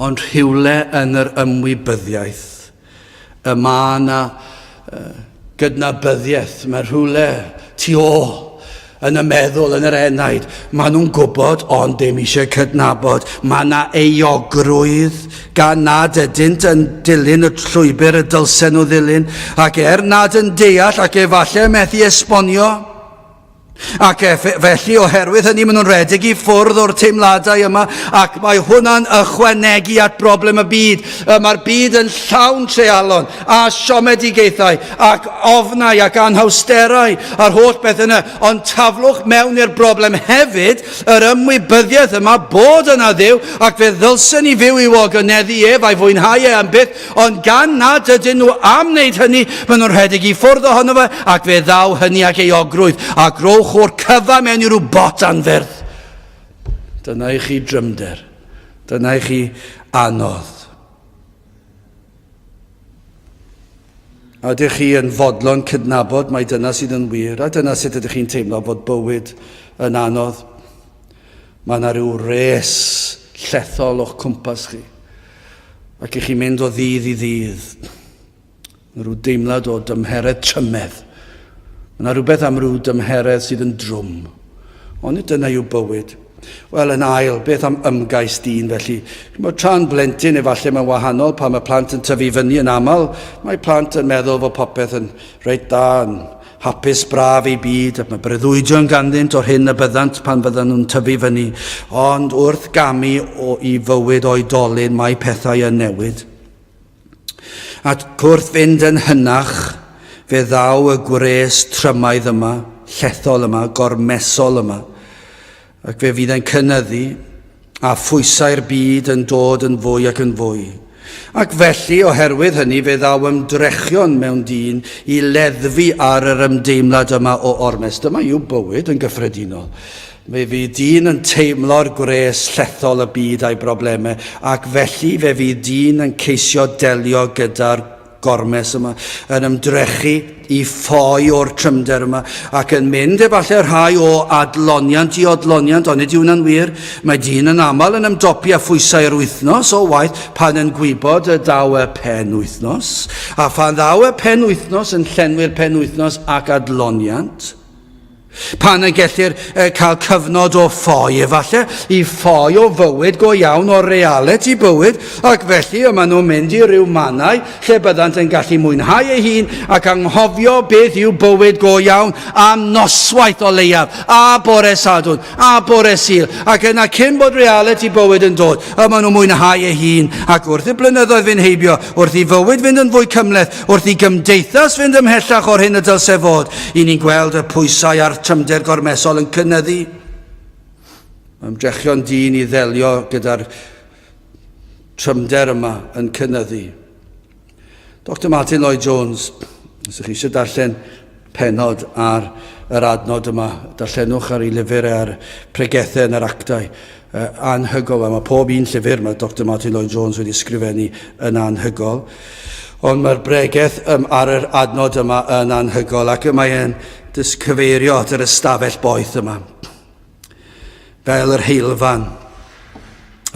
Ond rhywle yn yr ymwybyddiaeth, Y mae yna gydnabyddiaeth, mae rhywle tu ôl yn y meddwl, yn yr enaid. Maen nhw'n gwybod, ond dim eisiau cydnabod. Mae yna euogrwydd gan nad ydynt yn dilyn y llwybr y dylsen nhw ddilyn, ac er nad yn deall ac efallai methu esbonio, Ac felly, oherwydd hynny, maen nhw'n rhedeg i ffwrdd o'r teimladau yma, ac mae hwnna'n ychwanegu at broblem y byd. Mae'r byd yn llawn treialon a siomedigaethau ac ofnau ac anhawsterau a'r holl beth yna. Ond taflwch mewn i'r broblem hefyd yr ymwybyddiaeth yma bod yna Dduw, ac fe ddylsen ni fyw i'w ogoneddu ef a'i fwynhau e am byth. Ond gan nad ydyn nhw am wneud hynny, maen nhw'n rhedeg i ffwrdd ohono fe, ac fe ddaw hynny ag euogrwydd, a growch o'r cyfa mewn i rhyw bot anferth. Dyna i chi drymder. Dyna i chi anodd. A ydych chi yn fodlon cydnabod mai dyna sydd yn wir, a dyna sut ydych chi'n teimlo fod bywyd yn anodd? Mae yna rhyw res llethol o'ch cwmpas chi. Ac i chi'n mynd o ddydd i ddydd. Mae rhyw deimlad o dymheredd trymedd. Mae yna rhywbeth am rhyw dymheredd sydd yn drwm. Ond nid dyna yw bywyd. Wel, yn ail, beth am ymgais dyn felly? Mae tra'n blentyn efallai mae'n wahanol pan mae plant yn tyfu fyny yn aml. Mae plant yn meddwl fod popeth yn reit da, yn Hapus braf eu byd, ac mae breuddwydion ganddynt o'r hyn y byddant pan fyddan nhw'n tyfu fyny. Ond wrth gamu o i fywyd oedolyn, mae pethau yn newid. Ac wrth fynd yn hynach, fe ddaw y gwres trymaidd yma, llethol yma, gormesol yma, Ac fe fydd e'n cynyddu, a phwysau'r byd yn dod yn fwy ac yn fwy. Ac felly, oherwydd hynny, fe ddaw ymdrechion mewn dyn i leddfu ar yr ymdeimlad yma o ormes. Dyma yw bywyd yn gyffredinol. Fe fydd dyn yn teimlo'r gwres llethol y byd a'i broblemau, ac felly fe fydd dyn yn ceisio delio gyda'r gormes yma, yn ymdrechu i ffoi o'r trymder yma, ac yn mynd efallai rhai o adloniant i odloniant, ond nid yw hwnna'n wir. Mae dyn yn aml yn ymdopi â phwysau yr wythnos o waith pan yn gwybod y daw y pen wythnos, a phan ddaw y pen wythnos yn llenwi'r pen wythnos ac adloniant. Pan y gellir cael cyfnod o ffoi, efallai, i ffoi o fywyd go iawn, o realiti bywyd, ac felly y maen nhw'n mynd i ryw mannau lle byddant yn gallu mwynhau eu hun ac anghofio beth yw bywyd go iawn am noswaith o leiaf, a bore Sadwrn, a bore Sul, ac yna cyn bod realiti bywyd yn dod, y maen nhw'n mwynhau eu hun, ac wrth i'r blynyddoedd fynd heibio, wrth i fywyd fynd yn fwy cymhleth, Wrth i gymdeithas fynd ymhellach o'r hyn y dylse fod, i ni'n gweld y pwysau a'r trymder gormesol yn cynyddu. Mae ymdrechion dyn i ddelio gyda'r trymder yma yn cynyddu. Dr Martin Lloyd Jones, os ydych chi eisiau darllen penod ar yr adnod yma. Darllenwch ar ei lyfr e a'r pregethau yn yr actau. Uh, anhygol, a mae pob un llyfr mae Dr Martin Lloyd Jones wedi sgrifennu yn anhygol. Ond mae'r bregeth um, ar yr adnod yma yn anhygol ac mae'n cyfeirio at yr ystafell boeth yma. Fel yr heilfan.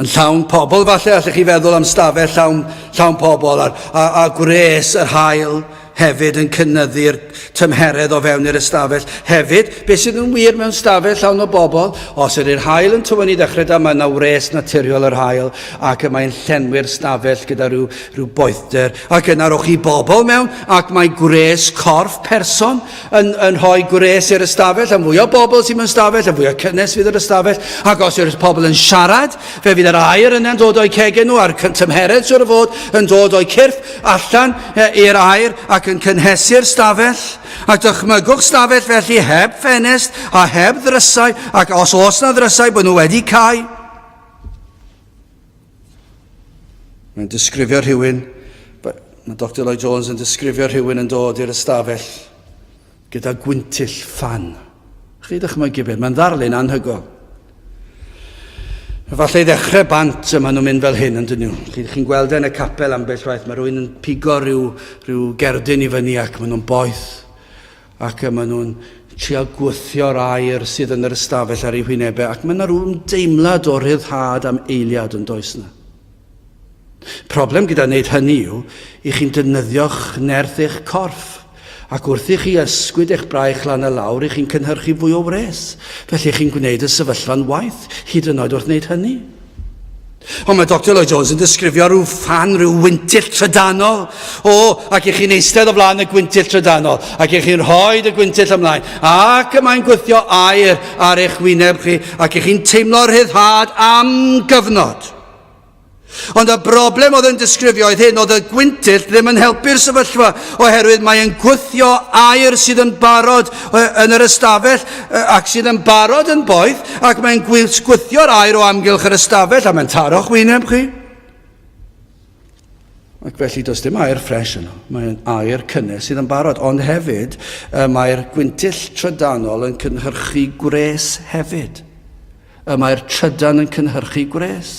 Yn llawn pobl, falle, allech chi feddwl am stafell llawn, llawn pobl a, a, a gwres yr hael hefyd yn cynyddu'r tymheredd o fewn i'r ystafell. Hefyd, beth sydd yn wir mewn stafell llawn o bobl, os ydy'r hael yn tywynnu ddechrau da, mae yna wres naturiol yr hael ac y mae'n llenwi'r stafell gyda rhyw, rhyw boethder. Ac yna rowch chi bobl mewn ac mae gwres corff person yn, yn rhoi gwres i'r ystafell, a mwy o bobl sy'n mewn stafell, a fwy o cynnes fydd yr ystafell, ac os yw'r pobl yn siarad, fe fydd yr aer yna'n dod o'u cegau nhw, a'r tymheredd siwr o fod yn dod o'u cyrff allan i'r aer ac yn cynhesu'r stafell. Ac dychmygwch stafell felly heb ffenest a heb ddrysau, ac os oes na ddrysau, bod nhw wedi cau. Mae'n disgrifio rhywun, mae Dr Lloyd Jones yn disgrifio rhywun yn dod i'r ystafell gyda gwyntyll ffan. Chi dychmygu beth, mae'n ddarlun anhygol. Efallai i ddechrau bant y maen nhw'n mynd fel hyn yn dyn nhw. Chi'n chi gweld e yn y capel ambell waith, mae rhywun yn pigo rhyw, rhyw gerdyn i fyny ac maen nhw'n boeth. Ac y maen nhw'n trio gwthio'r aer sydd yn yr ystafell ar eu hwynebau, ac mae yna rhyw ymdeimlad o ryddhad am eiliad yn does yna. Problem gyda wneud hynny yw, i chi'n defnyddio'ch nerth eich corff, ac wrth i chi ysgwyd eich braich lan a lawr, i chi'n cynhyrchu fwy o wres. Felly chi'n gwneud y sefyllfa'n waeth, hyd yn oed wrth wneud hynny. Ond mae Doctor Lloyd Jones yn disgrifio rhyw ffan, rhyw wyntyll trydanol. O, ac i chi'n eistedd o flaen y gwyntyll trydanol, ac i chi'n rhoi y gwyntyll ymlaen, ac y mae'n gwythio aer ar eich wyneb chi, ac i chi'n teimlo rhyddhad am gyfnod. Ond y broblem oedd yn disgrifio oedd hyn, oedd y gwyntyll ddim yn helpu'r sefyllfa, oherwydd mae'n gwthio aer sydd yn barod yn yr ystafell ac sydd yn barod yn boeth, ac mae'n gwthio'r aer o amgylch yr ystafell, a mae'n taro'ch wyneb chi. Ac felly does dim aer ffres yno. Mae'n aer cynnes sydd yn barod. Ond hefyd, mae'r gwyntyll trydanol yn cynhyrchu gwres hefyd. Y mae'r trydan yn cynhyrchu gwres.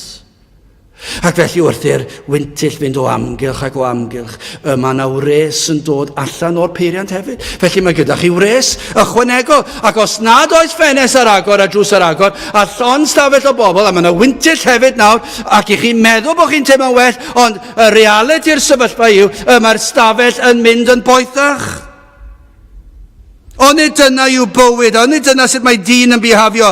Ac felly wrth i'r wyntyll fynd o amgylch ac o amgylch, y mae yna wres yn dod allan o'r peiriant hefyd. Felly mae gyda chi wres ychwanegol. Ac os nad oes ffenest ar agor a drws ar agor, a llond stafell o bobl, a mae yna wyntyll hefyd nawr, ac i chi'n meddwl bod chi'n teimlo'n well, ond y realiti'r sefyllfa yw, y mae'r stafell yn mynd yn boethach. Onid dyna yw bywyd? Onid dyna sut mae dyn yn bihafio?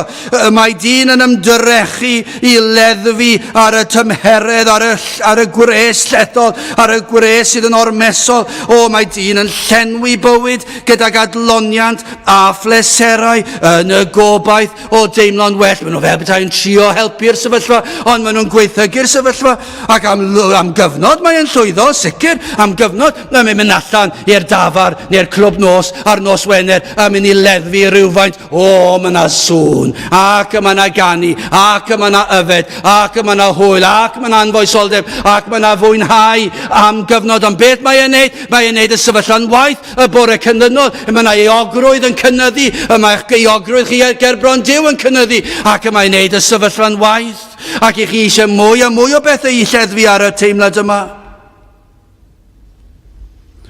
Mae dyn yn ymdrechu i leddfu ar y tymheredd, ar y, ar y gwres llethol, ar y gwres sydd yn ormesol. O, mae dyn yn llenwi bywyd gydag adloniant a phleserau yn y gobaith o deimlo'n well. Maen nhw fel petai'n trio helpu'r sefyllfa, ond maen nhw'n gwaethygu'r sefyllfa. Ac am, am gyfnod mae'n llwyddo, sicr, am gyfnod, mae'n mynd allan i'r dafar neu'r clwb nos ar nos Wener a mynd i leddfu rhywfaint. O, mae yna sŵn, ac mae yna ganu, ac mae yna yfed, ac mae yna hwyl, ac mae yna anfoesoldeb, ac mae yna fwynhau am gyfnod. Ond beth mae e'n neud? Mae e'n neud y sefyllfa'n waith y bore canlynol. Mae yna euogrwydd yn cynyddu, y mae'ch euogrwydd chi gerbron Duw yn cynyddu, ac y mae'n neud y sefyllfa'n waith. Ac i chi eisiau mwy a mwy o bethau i lleddfu ar y teimlad yma.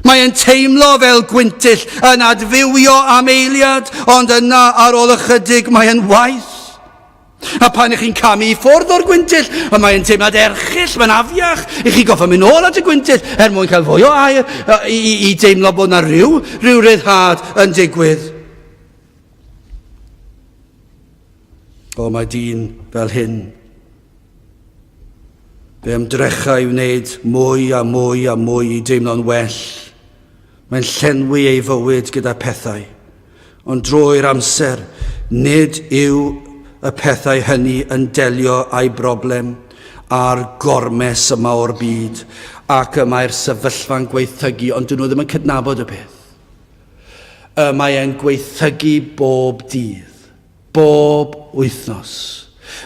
Mae'n teimlo fel gwyntyll yn adfywio am eiliad, ond yna ar ôl ychydig mae'n waith. A pan ych chi'n camu i ffwrdd o'r gwyntyll, y mae'n teimlad erchyll, mae'n afiach. I chi goffa mynd nôl at y gwyntyll er mwyn cael fwy o aer i, i, i deimlo bod yna rhyw, rhyw ryddhad yn digwydd. O, mae dyn fel hyn. Fe ymdrecha i wneud mwy a mwy a mwy i deimlo'n well. Mae'n llenwi ei fywyd gyda pethau. Ond drwy'r amser, nid yw y pethau hynny yn delio â'i broblem a'r gormes yma o'r byd, ac y mae'r sefyllfa'n gwaethygu, ond dyn nhw ddim yn cydnabod y peth. Y mae e'n gwaethygu bob dydd, bob wythnos.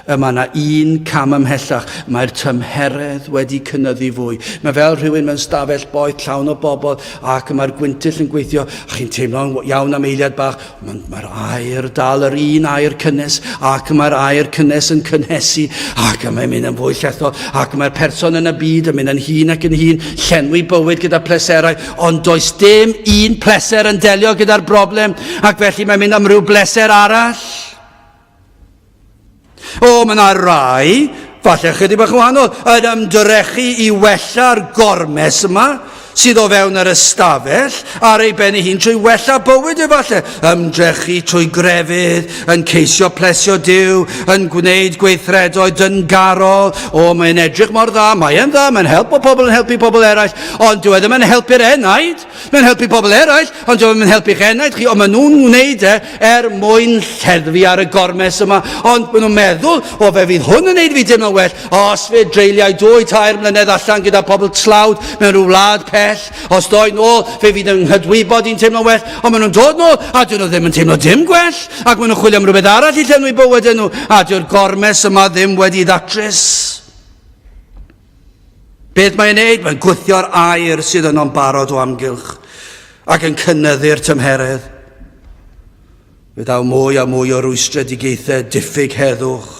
Y mae yna un cam ymhellach, mae'r tymheredd wedi cynyddu fwy. Mae fel rhywun mewn stafell boeth llawn o bobl ac mae'r gwyntyll yn gweithio, a chi'n teimlo'n iawn am eiliad bach, mae'r aer dal yr un aer cynnes ac mae'r aer cynnes yn cynhesu ac mae'n mynd yn fwy llethol ac mae'r person yn y byd yn mynd yn hŷn ac yn hŷn, llenwi bywyd gyda pleserau, ond does dim un pleser yn delio gyda'r broblem ac felly mae'n mynd am ryw bleser arall. O, mae yna rai, falle chydig bach yn wahanol, yn ymdrechu i wella'r gormes yma sydd o fewn yr ystafell ar ei ben ei hun trwy wella bywyd efallai. Ymdrechu trwy grefydd, yn ceisio plesio Duw, yn gwneud gweithredoedd dyngarol. O, mae'n edrych mor dda, mae'n dda, mae'n help o pobl yn helpu pobl eraill, ond dyw e ddim yn helpu'r enaid. Mae'n helpu pobl eraill, ond dyw e ddim yn helpu'ch enaid chi, ond maen nhw'n wneud e er mwyn lleddfu ar y gormes yma. Ond maen nhw'n meddwl, o fe fydd hwn yn neud fi deimlo'n well, os fe dreuliau dwy, tair mlynedd allan gyda pobl tlawd mewn rhyw wlad pell, os doi nôl, fe fydd yn nghydwybod i'n teimlo'n well, ond maen nhw'n dod nôl, a dyn nhw ddim yn teimlo dim gwell, ac maen nhw'n chwilio am rhywbeth arall i llenwi bywydau nhw, a dyw'r gormes yma ddim wedi ddatrys. Beth mae'n ei wneud? Mae'n gwthio'r aer sydd yno'n barod o amgylch ac yn cynyddu'r tymheredd. Fe ddaw mwy a mwy o rwystredigaethau, diffyg heddwch.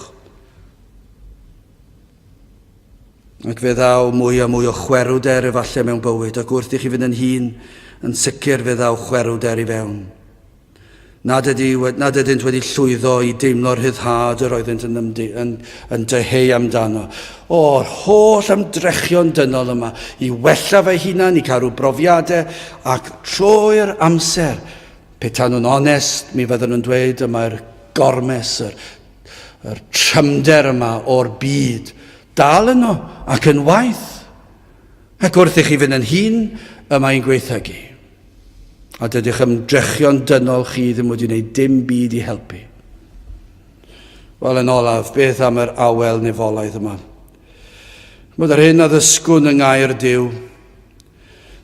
Ac fe ddaw mwy a mwy o chwerwder efallai mewn bywyd, ac wrth i chi fynd yn hŷn, yn sicr fe ddaw chwerwder i fewn. Nad, ydy, nad ydynt wedi llwyddo i deimlo'r rhyddhad yr oeddynt yn, ymdy, yn, yn dyheu amdano. O'r holl ymdrechion dynol yma i wella fy hunan, i cael rhyw brofiadau, ac trwy'r amser, petai nhw'n onest, mi fydden nhw'n dweud y mae'r gormes, yr, yr trymder yma o'r byd, dal yno ac yn waith. Ac wrth i chi fynd yn hŷn, y mae'n gweithygu. A dydych ymdrechion dynol chi ddim wedi gwneud dim byd i helpu. Wel, yn olaf, beth am yr awel nefolaidd yma? Bod yr hyn a ddysgwn yng ngair Duw,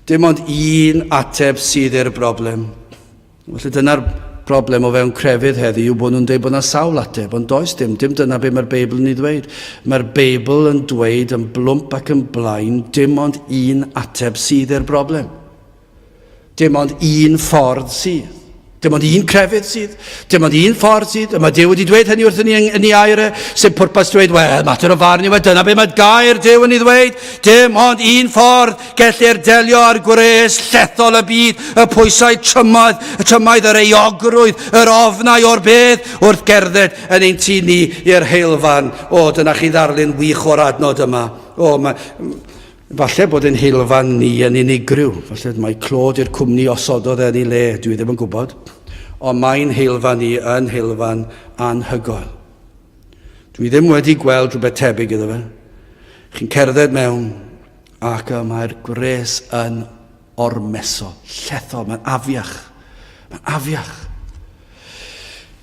dim ond un ateb sydd i'r broblem. Felly dyna'r broblem o fewn crefydd heddi yw bod nhw'n dweud bod yna sawl ateb, ond does dim, dim dyna beth mae'r Beibl yn ei ddweud. Mae'r Beibl yn dweud yn blwmp ac yn blaen dim ond un ateb sydd i'r broblem. Dim ond un ffordd sydd. Dim ond un crefydd sydd. Dim ond un ffordd sydd. Y mae Duw wedi dweud hynny wrthyn ni yn ei air e. Sy'n pwrpas dweud, wel, mater o farn yw e, dyna be mae gair Duw yn ei ddweud. Dim ond un ffordd gellir delio â'r gwres llethol y byd, y pwysau trymoedd, y trymoedd, yr euogrwydd, yr ofnau o'r bedd wrth gerdded yn ein tŷ ni i'r heulfan. O, dyna chi ddarlun wych o'r adnod yma. O, mae, Falle bod ein heulfan ni yn unigryw. Falle mai clod i'r cwmni osododd e yn ei le, dwi ddim yn gwybod. Ond mae'n heulfan ni yn heulfan anhygoel. Dwi ddim wedi gweld rhywbeth tebyg iddo fe. Chi'n cerdded mewn ac y mae'r gwres yn ormesol, llethol, mae'n afiach. Mae'n afiach.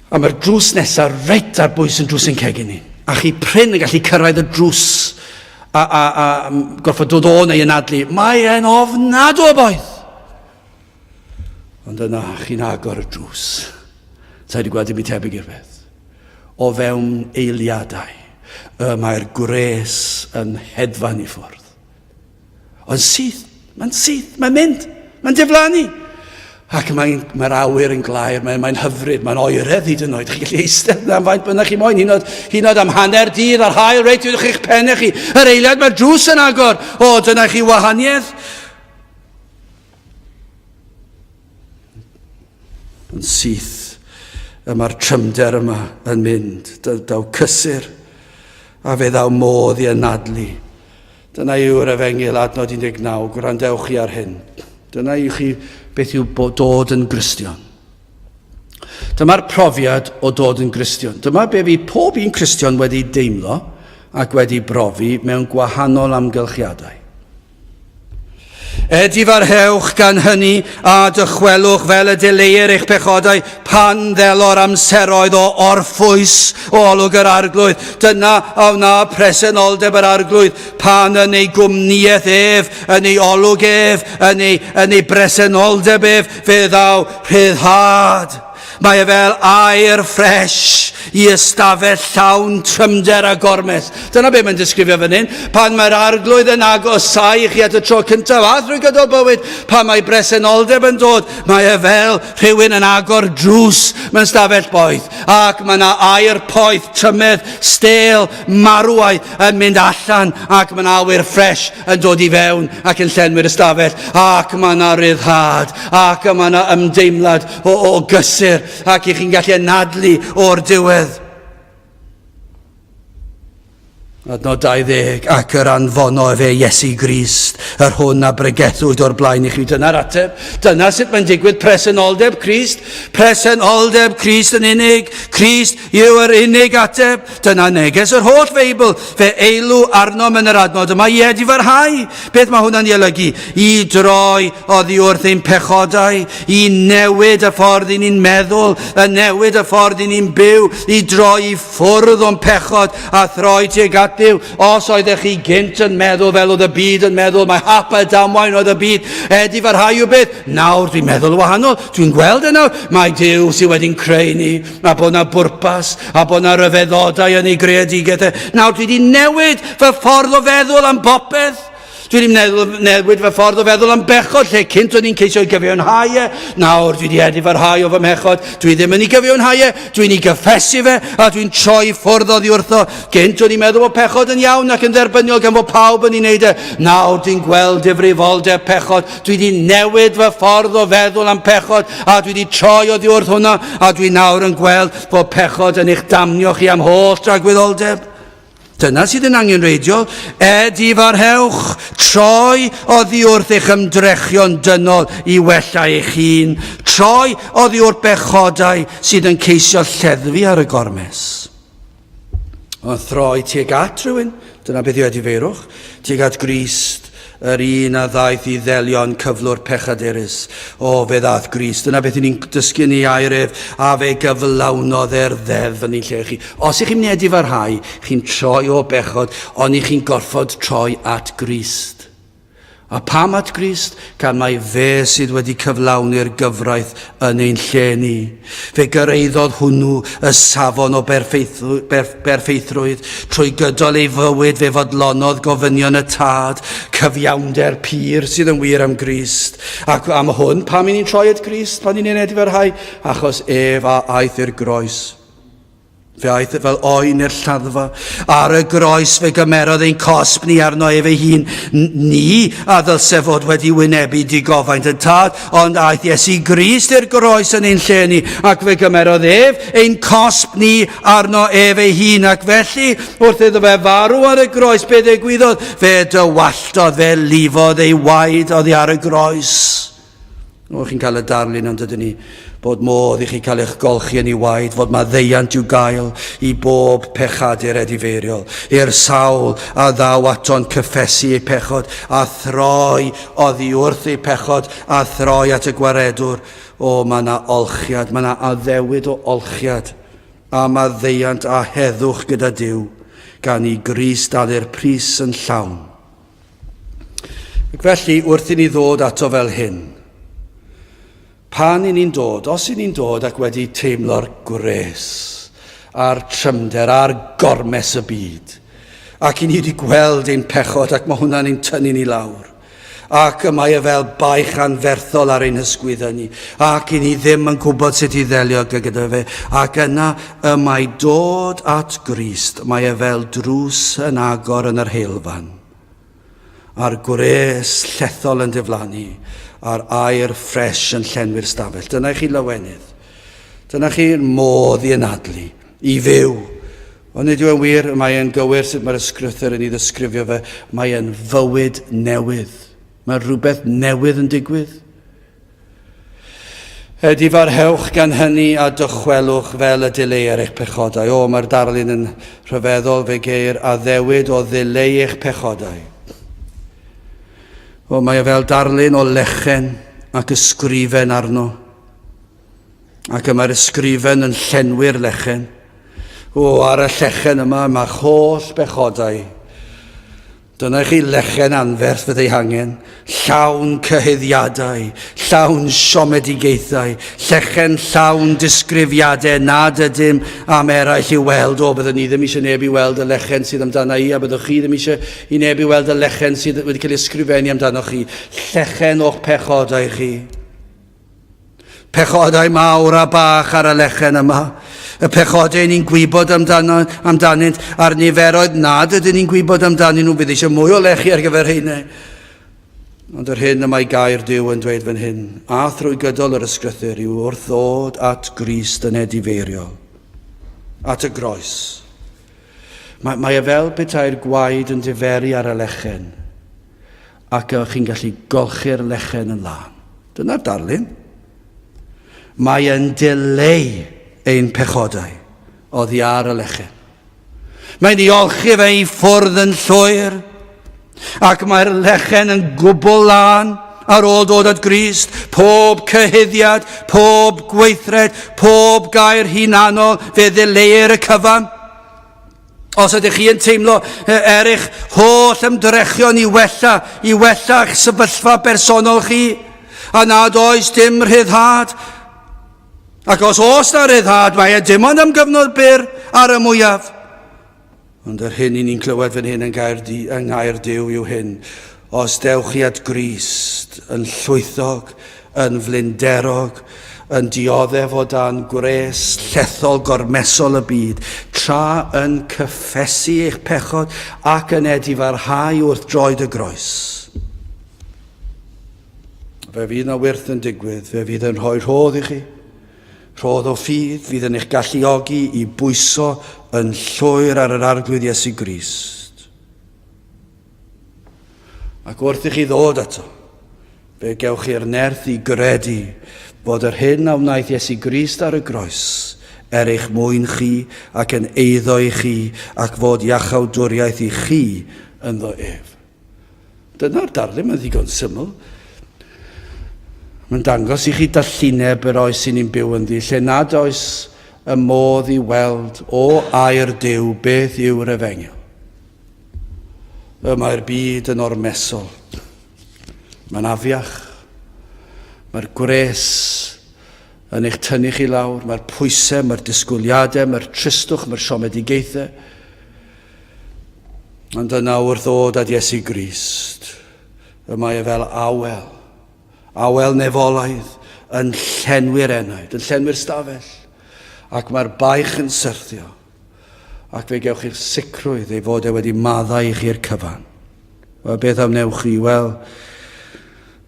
A mae'r drws nesaf reit ar bwys yn drws yn cegin ni. A chi prin yn gallu cyrraedd y drws a, a, a gorfod dod o neu anadlu. Mae e'n ofnadw o boeth. Ond yna, chi'n agor y drws. Sa i wedi gweld dim byd tebyg i'r peth. O fewn eiliadau, y mae'r gwres yn hedfan i ffwrdd. Ond syth, mae'n syth, mae'n mynd, mae'n diflannu. Ac mae'n, mae'r awyr yn glaer, mae'n mae hyfryd, mae'n oeredd hyd yn oed. Chi'n gallu eistedd yna am faint bynnag chi moyn, hyd yn oed, hyd yn oed am hanner dydd a'r haul reit uwch eich pennau chi. Yr eiliad mae'r drws yn agor. O, dyna chi wahaniaeth. Yn syth, y mae'r trymder yma yn mynd. Daw cysur, a fe ddaw modd i anadlu. Dyna yw'r Efengyl, adnod 19, gwrandewch chi ar hyn. Dyna i chi beth yw dod yn Gristion. Dyma'r profiad o dod yn Gristion. Dyma be fi pob un Cristion wedi deimlo ac wedi brofi mewn gwahanol amgylchiadau. Edifarhewch gan hynny a dychwelwch fel y dileuir eich pechodau pan ddelo'r amseroedd o orffwys o olwg yr Arglwydd. Dyna a wna presenoldeb yr Arglwydd pan yn ei gwmnïaeth ef, yn ei olwg ef, yn ei, yn ei bresenoldeb ef, fe ddaw rhyddhad. Mae e fel aer ffres i ystafell llawn trymder a gormes. Dyna be mae'n disgrifio fan hyn. Pan mae'r arglwydd yn agosáu i chi at y tro cyntaf a thrwy gydol bywyd, pan mae bresenoldeb yn dod, mae e fel rhywun yn agor drws mewn stafell boeth, ac mae yna aer poeth, trymedd, stêl, marwaidd yn mynd allan, ac mae yna awyr ffres yn dod i fewn ac yn llenwi'r ystafell, ac mae yna ryddhad, ac mae yna ymdeimlad o, o gysur, ac i chi'n gallu anadlu o'r diwedd. Adnod 20, ac yr anfono efe Iesu Grist, yr hwn a bregethwyd o'r blaen i chi. Dyna'r ateb. Dyna sut mae'n digwydd presenoldeb Crist. Presenoldeb Crist yn unig. Crist yw yr unig ateb. Dyna neges yr holl Feibl. Fe eilw arnom yn yr adnod yma i edifarhau. Beth mae hwnna'n ei olygu? I droi oddi wrth ein pechodau, i newid y ffordd i ni'n meddwl, y newid y ffordd i ni'n byw, i droi i ffwrdd o'n pechod a throi tuag at Dduw. Os oeddech chi gynt yn meddwl fel oedd y byd yn meddwl, mae hap a damwain oedd y byd, edifarhau yw beth? Nawr dwi'n meddwl yn wahanol, dwi'n gweld e nawr, mae Duw sydd wedi'n creu ni, a bod na bwrpas, a bod na ryfeddodau yn ei greadigaeth e. Nawr dwi wedi newid fy ffordd o feddwl am bopeth. Dwi wedi newid fy ffordd o feddwl am bechod, lle cynt o'n i'n ceisio i gyfiawnhau e. Nawr dwi wedi edifarhau o fy mhechod. Dwi ddim yn ei gyfiawnhau e, dwi'n ei gyffesu fe, a dwi'n troi ffwrdd oddi wrtho. Gynt o'n i'n meddwl bod pechod yn iawn ac yn dderbyniol gan fod pawb yn ei wneud e. Nawr dwi'n gweld difrifoldeb pechod. Dwi wedi newid fy ffordd o feddwl am pechod, a dwi wedi troi oddi wrth hwnna, a dwi nawr yn gweld bod pechod yn eich damnio chi am holl dragwyddoldeb. Dyna sydd yn angenrheidiol. Edifarhewch, troi oddi wrth eich ymdrechion dynol i wella eich hun, troi oddi wrth bechodau sydd yn ceisio lleddfu ar y gormes. Ond throi tuag at rhywun, dyna beth yw edifeirwch, tuag at Grist, Yr un a ddaeth i ddelio â'n cyflwr pechadurus. O, fe ddaeth Grist. Dyna beth i ni'n dysgu yn ei air ef, a fe gyflawnodd e'r ddeddf yn ei lle chi. Os ych chi'n mynd i edifarhau, chi'n troi o bechod, ond i chi'n gorfod troi at Grist. A pam at Grist? Gan mai fe sydd wedi cyflawni'r gyfraith yn ein lle ni. Fe gyrhaeddodd hwnnw y safon o berffeithrwydd. Trwy gydol ei fywyd fe fodlonodd gofynion y Tad, cyfiawnder pur sydd yn wir am Grist. Ac am hwn, pam i ni'n troi at Grist, pan i ni'n edifarhau? Achos ef a aeth i'r groes. Fe aeth fel oen i'r lladdfa. Ar y groes fe gymerodd ein cosb ni arno ef ei hun. Ni a ddylse fod wedi wynebu digofaint y Tad, ond aeth Iesu Grist i'r groes yn ein lle ni, ac fe gymerodd ef ein cosb ni arno ef ei hun. Ac felly, wrth iddo fe farw ar y groes, be ddigwyddodd? Fe dywalltodd, fe lifodd ei waed oddi ar y groes. O, chi'n cael y darlun ond ydyn ni, bod modd i chi cael eich golchi yn ei waed, fod maddeuant i'w gael i bob pechadur edifeiriol, i'r sawl a ddaw ato'n cyffesu eu pechod, a throi oddi wrth eu pechod, a throi at y gwaredwr. O, mae yna olchiad, mae yna addewid o olchiad, a maddeuant a heddwch gyda Duw, gan i Grist dalu'r pris yn llawn. Ac felly, wrth i ni ddod ato fel hyn, pan i ni'n dod, os i ni'n dod ac wedi teimlo'r gwres a'r trymder a'r gormes y byd, ac i ni wedi gweld ein pechod ac mae hwnna'n ein tynnu ni lawr, ac y mae e fel baich anferthol ar ein hysgwyddau ni, ac i ni ddim yn gwybod sut i ddelio gyda fe, ac yna y mae dod at Grist, mae e fel drws yn agor yn yr heulfan. a'r gwres llethol yn diflannu, a'r aer ffres yn llenwi'r stafell. Dyna i chi lawenydd. Dyna chi'r modd i anadlu, i fyw. Ond nid yw e'n wir, mae e'n gywir sut mae'r ysgrythyr yn ei ddisgrifio fe. Mae e'n fywyd newydd. Mae rhywbeth newydd yn digwydd. Edifarhewch gan hynny a dychwelwch fel y dileuer eich pechodau. O, mae'r darlun yn rhyfeddol, fe geir addewid o ddileu eich pechodau. O, mae e fel darlun o lechen ac ysgrifen arno. Ac y mae'r ysgrifen yn llenwi'r lechen. O, ar y llechen yma mae'ch holl bechodau. Dyna chi lechen anferth fydd ei hangen, llawn cyhuddiadau, llawn siomedigaethau, llechen llawn disgrifiadau nad ydym am eraill i'w weld. O, byddwn ni ddim eisiau neb i weld y lechen sydd amdana i, a byddwch chi ddim eisiau i neb i weld y lechen sydd wedi cael ei ysgrifennu amdanoch chi. Llechen o'ch pechodau chi. Pechodau mawr a bach ar y lechen yma. Y pechodau ni'n gwybod amdano, amdanynt, a'r niferoedd nad ydyn ni'n gwybod amdanyn nhw, bydd eisiau mwy o lechi ar gyfer rheina. Ond yr hyn y mae gair Duw yn dweud fan hyn, a thrwy gydol yr ysgrythur, yw wrth ddod at Grist yn edifeiriol, at y groes. Mae, mae e fel petai'r gwaed yn diferu ar y lechen, ac ych chi'n gallu golchi'r lechen yn lân. Dyna'r darlun. Mae yn dileu ein pechodau oddi ar y lechen. Mae'n ei olchi fe i ffwrdd yn llwyr, ac mae'r lechen yn gwbl lân ar ôl dod at Grist. Pob cyhuddiad, pob gweithred, pob gair hunanol, fe ddileuir y cyfan. Os ydych chi yn teimlo er eich holl ymdrechion i wella, i wella eich sefyllfa bersonol chi, a nad oes dim rhyddhad, ac os oes na ryddhad, mae e dim ond am gyfnod byr ar y mwyaf. Ond yr hyn i ni'n clywed fan hyn yn gair, di, yng ngair Duw yw hyn. Os dewch chi at Grist yn llwythog, yn flinderog, yn dioddef o dan gwres llethol gormesol y byd, tra yn cyffesu eich pechod ac yn edifarhau wrth droed y groes. Fe fydd na wyrth yn digwydd, fe fydd yn rhoi rhodd i chi, rhodd o ffydd fydd yn eich galluogi i bwyso yn llwyr ar yr Arglwydd Iesu Grist. Ac wrth i chi ddod ato, fe gewch chi'r nerth i gredu bod yr hyn a wnaeth Iesu Grist ar y groes er eich mwyn chi ac yn eiddo i chi ac fod iachawdwriaeth i chi ynddo ef. Dyna'r darlun, mae'n ddigon syml. Mae'n dangos i chi dallineb yr oes sy'n ni'n byw ynddi, lle nad oes y modd i weld o air Duw beth yw'r efengyl. Y mae'r byd yn ormesol. Mae'n afiach. Mae'r gwres yn eich tynnu chi lawr. Mae'r pwysau, mae'r disgwyliadau, mae'r tristwch, mae'r siomedigaethau. Ond yna wrth ddod at Iesu Grist, y mae e fel awel, awel nefolaidd yn llenwi'r enaid, yn llenwi'r stafell, ac mae'r baich yn syrthio. Ac fe gewch chi'r sicrwydd ei fod e wedi maddau i chi'r cyfan. Wel, beth am wnewch chi? Wel,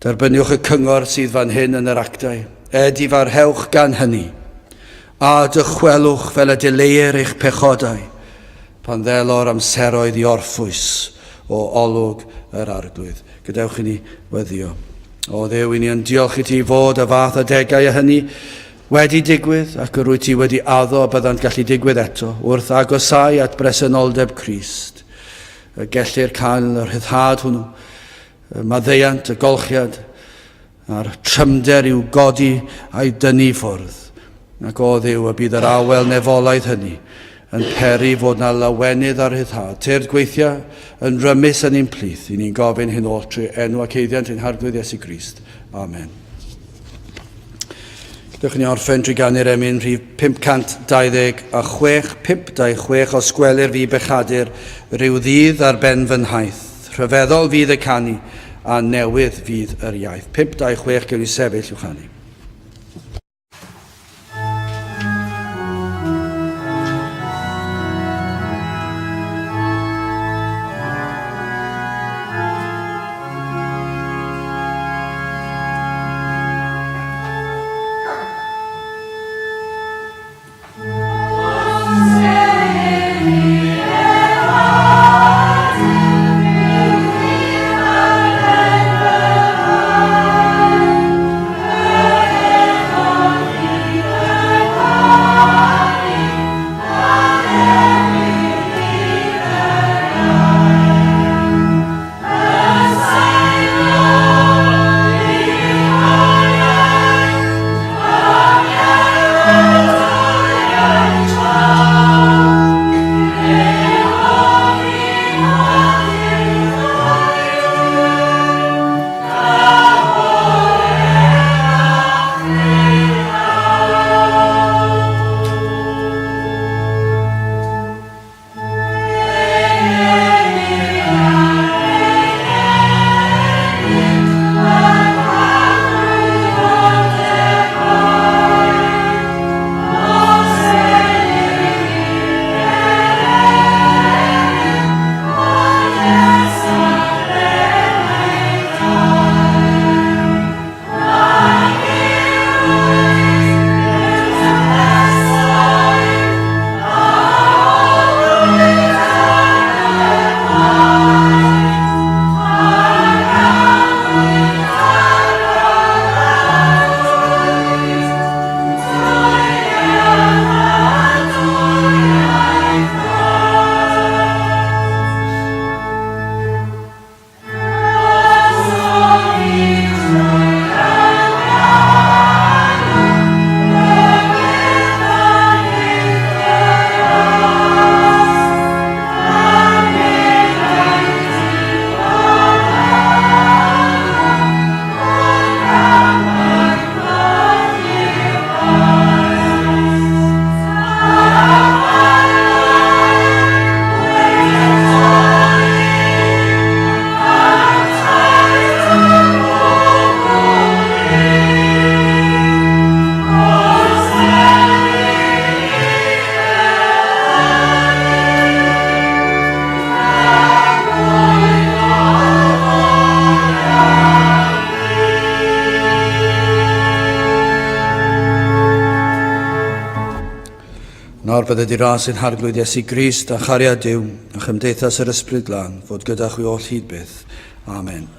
derbyniwch y cyngor sydd fan hyn yn yr actau. Edifarhewch gan hynny, a dychwelwch fel y dileuir eich pechodau, pan ddelo'r amseroedd i orffwys o olwg yr Arglwydd. Gadewch i ni weddio. O Dduw, i ni yn diolch i ti fod y fath adegau a hynny wedi digwydd ac yr wyt ti wedi addo y byddant gallu digwydd eto wrth agosáu at bresenoldeb Crist. Y gellir cael y rhyddhad hwnnw, y maddeuant, y golchiad, a'r trymder i'w godi a'i dynnu i ffwrdd. Ac o Dduw, y bydd yr awel nefolaidd hynny yn peri fod na lawenydd a rhyddhad. Tyrd gweithio yn rymus yn ein plith. I ni'n gofyn hyn oll trwy enw ac eiddiant ein Harglwydd Iesu Grist. Amen. Dewch ni orffen trwy ganu'r emyn rhif 526, 526, os gwelir fi bechadur rhyw ddydd ar ben fy nhaith. Rhyfeddol fydd y canu, a newydd fydd yr iaith. 526, gewn ni sefyll i'w chanu. Nawr bydded i ras ein Harglwydd Iesu Grist a chariad Duw a chymdeithas yr Ysbryd Glân fod gyda chwi oll hyd byth. Amen.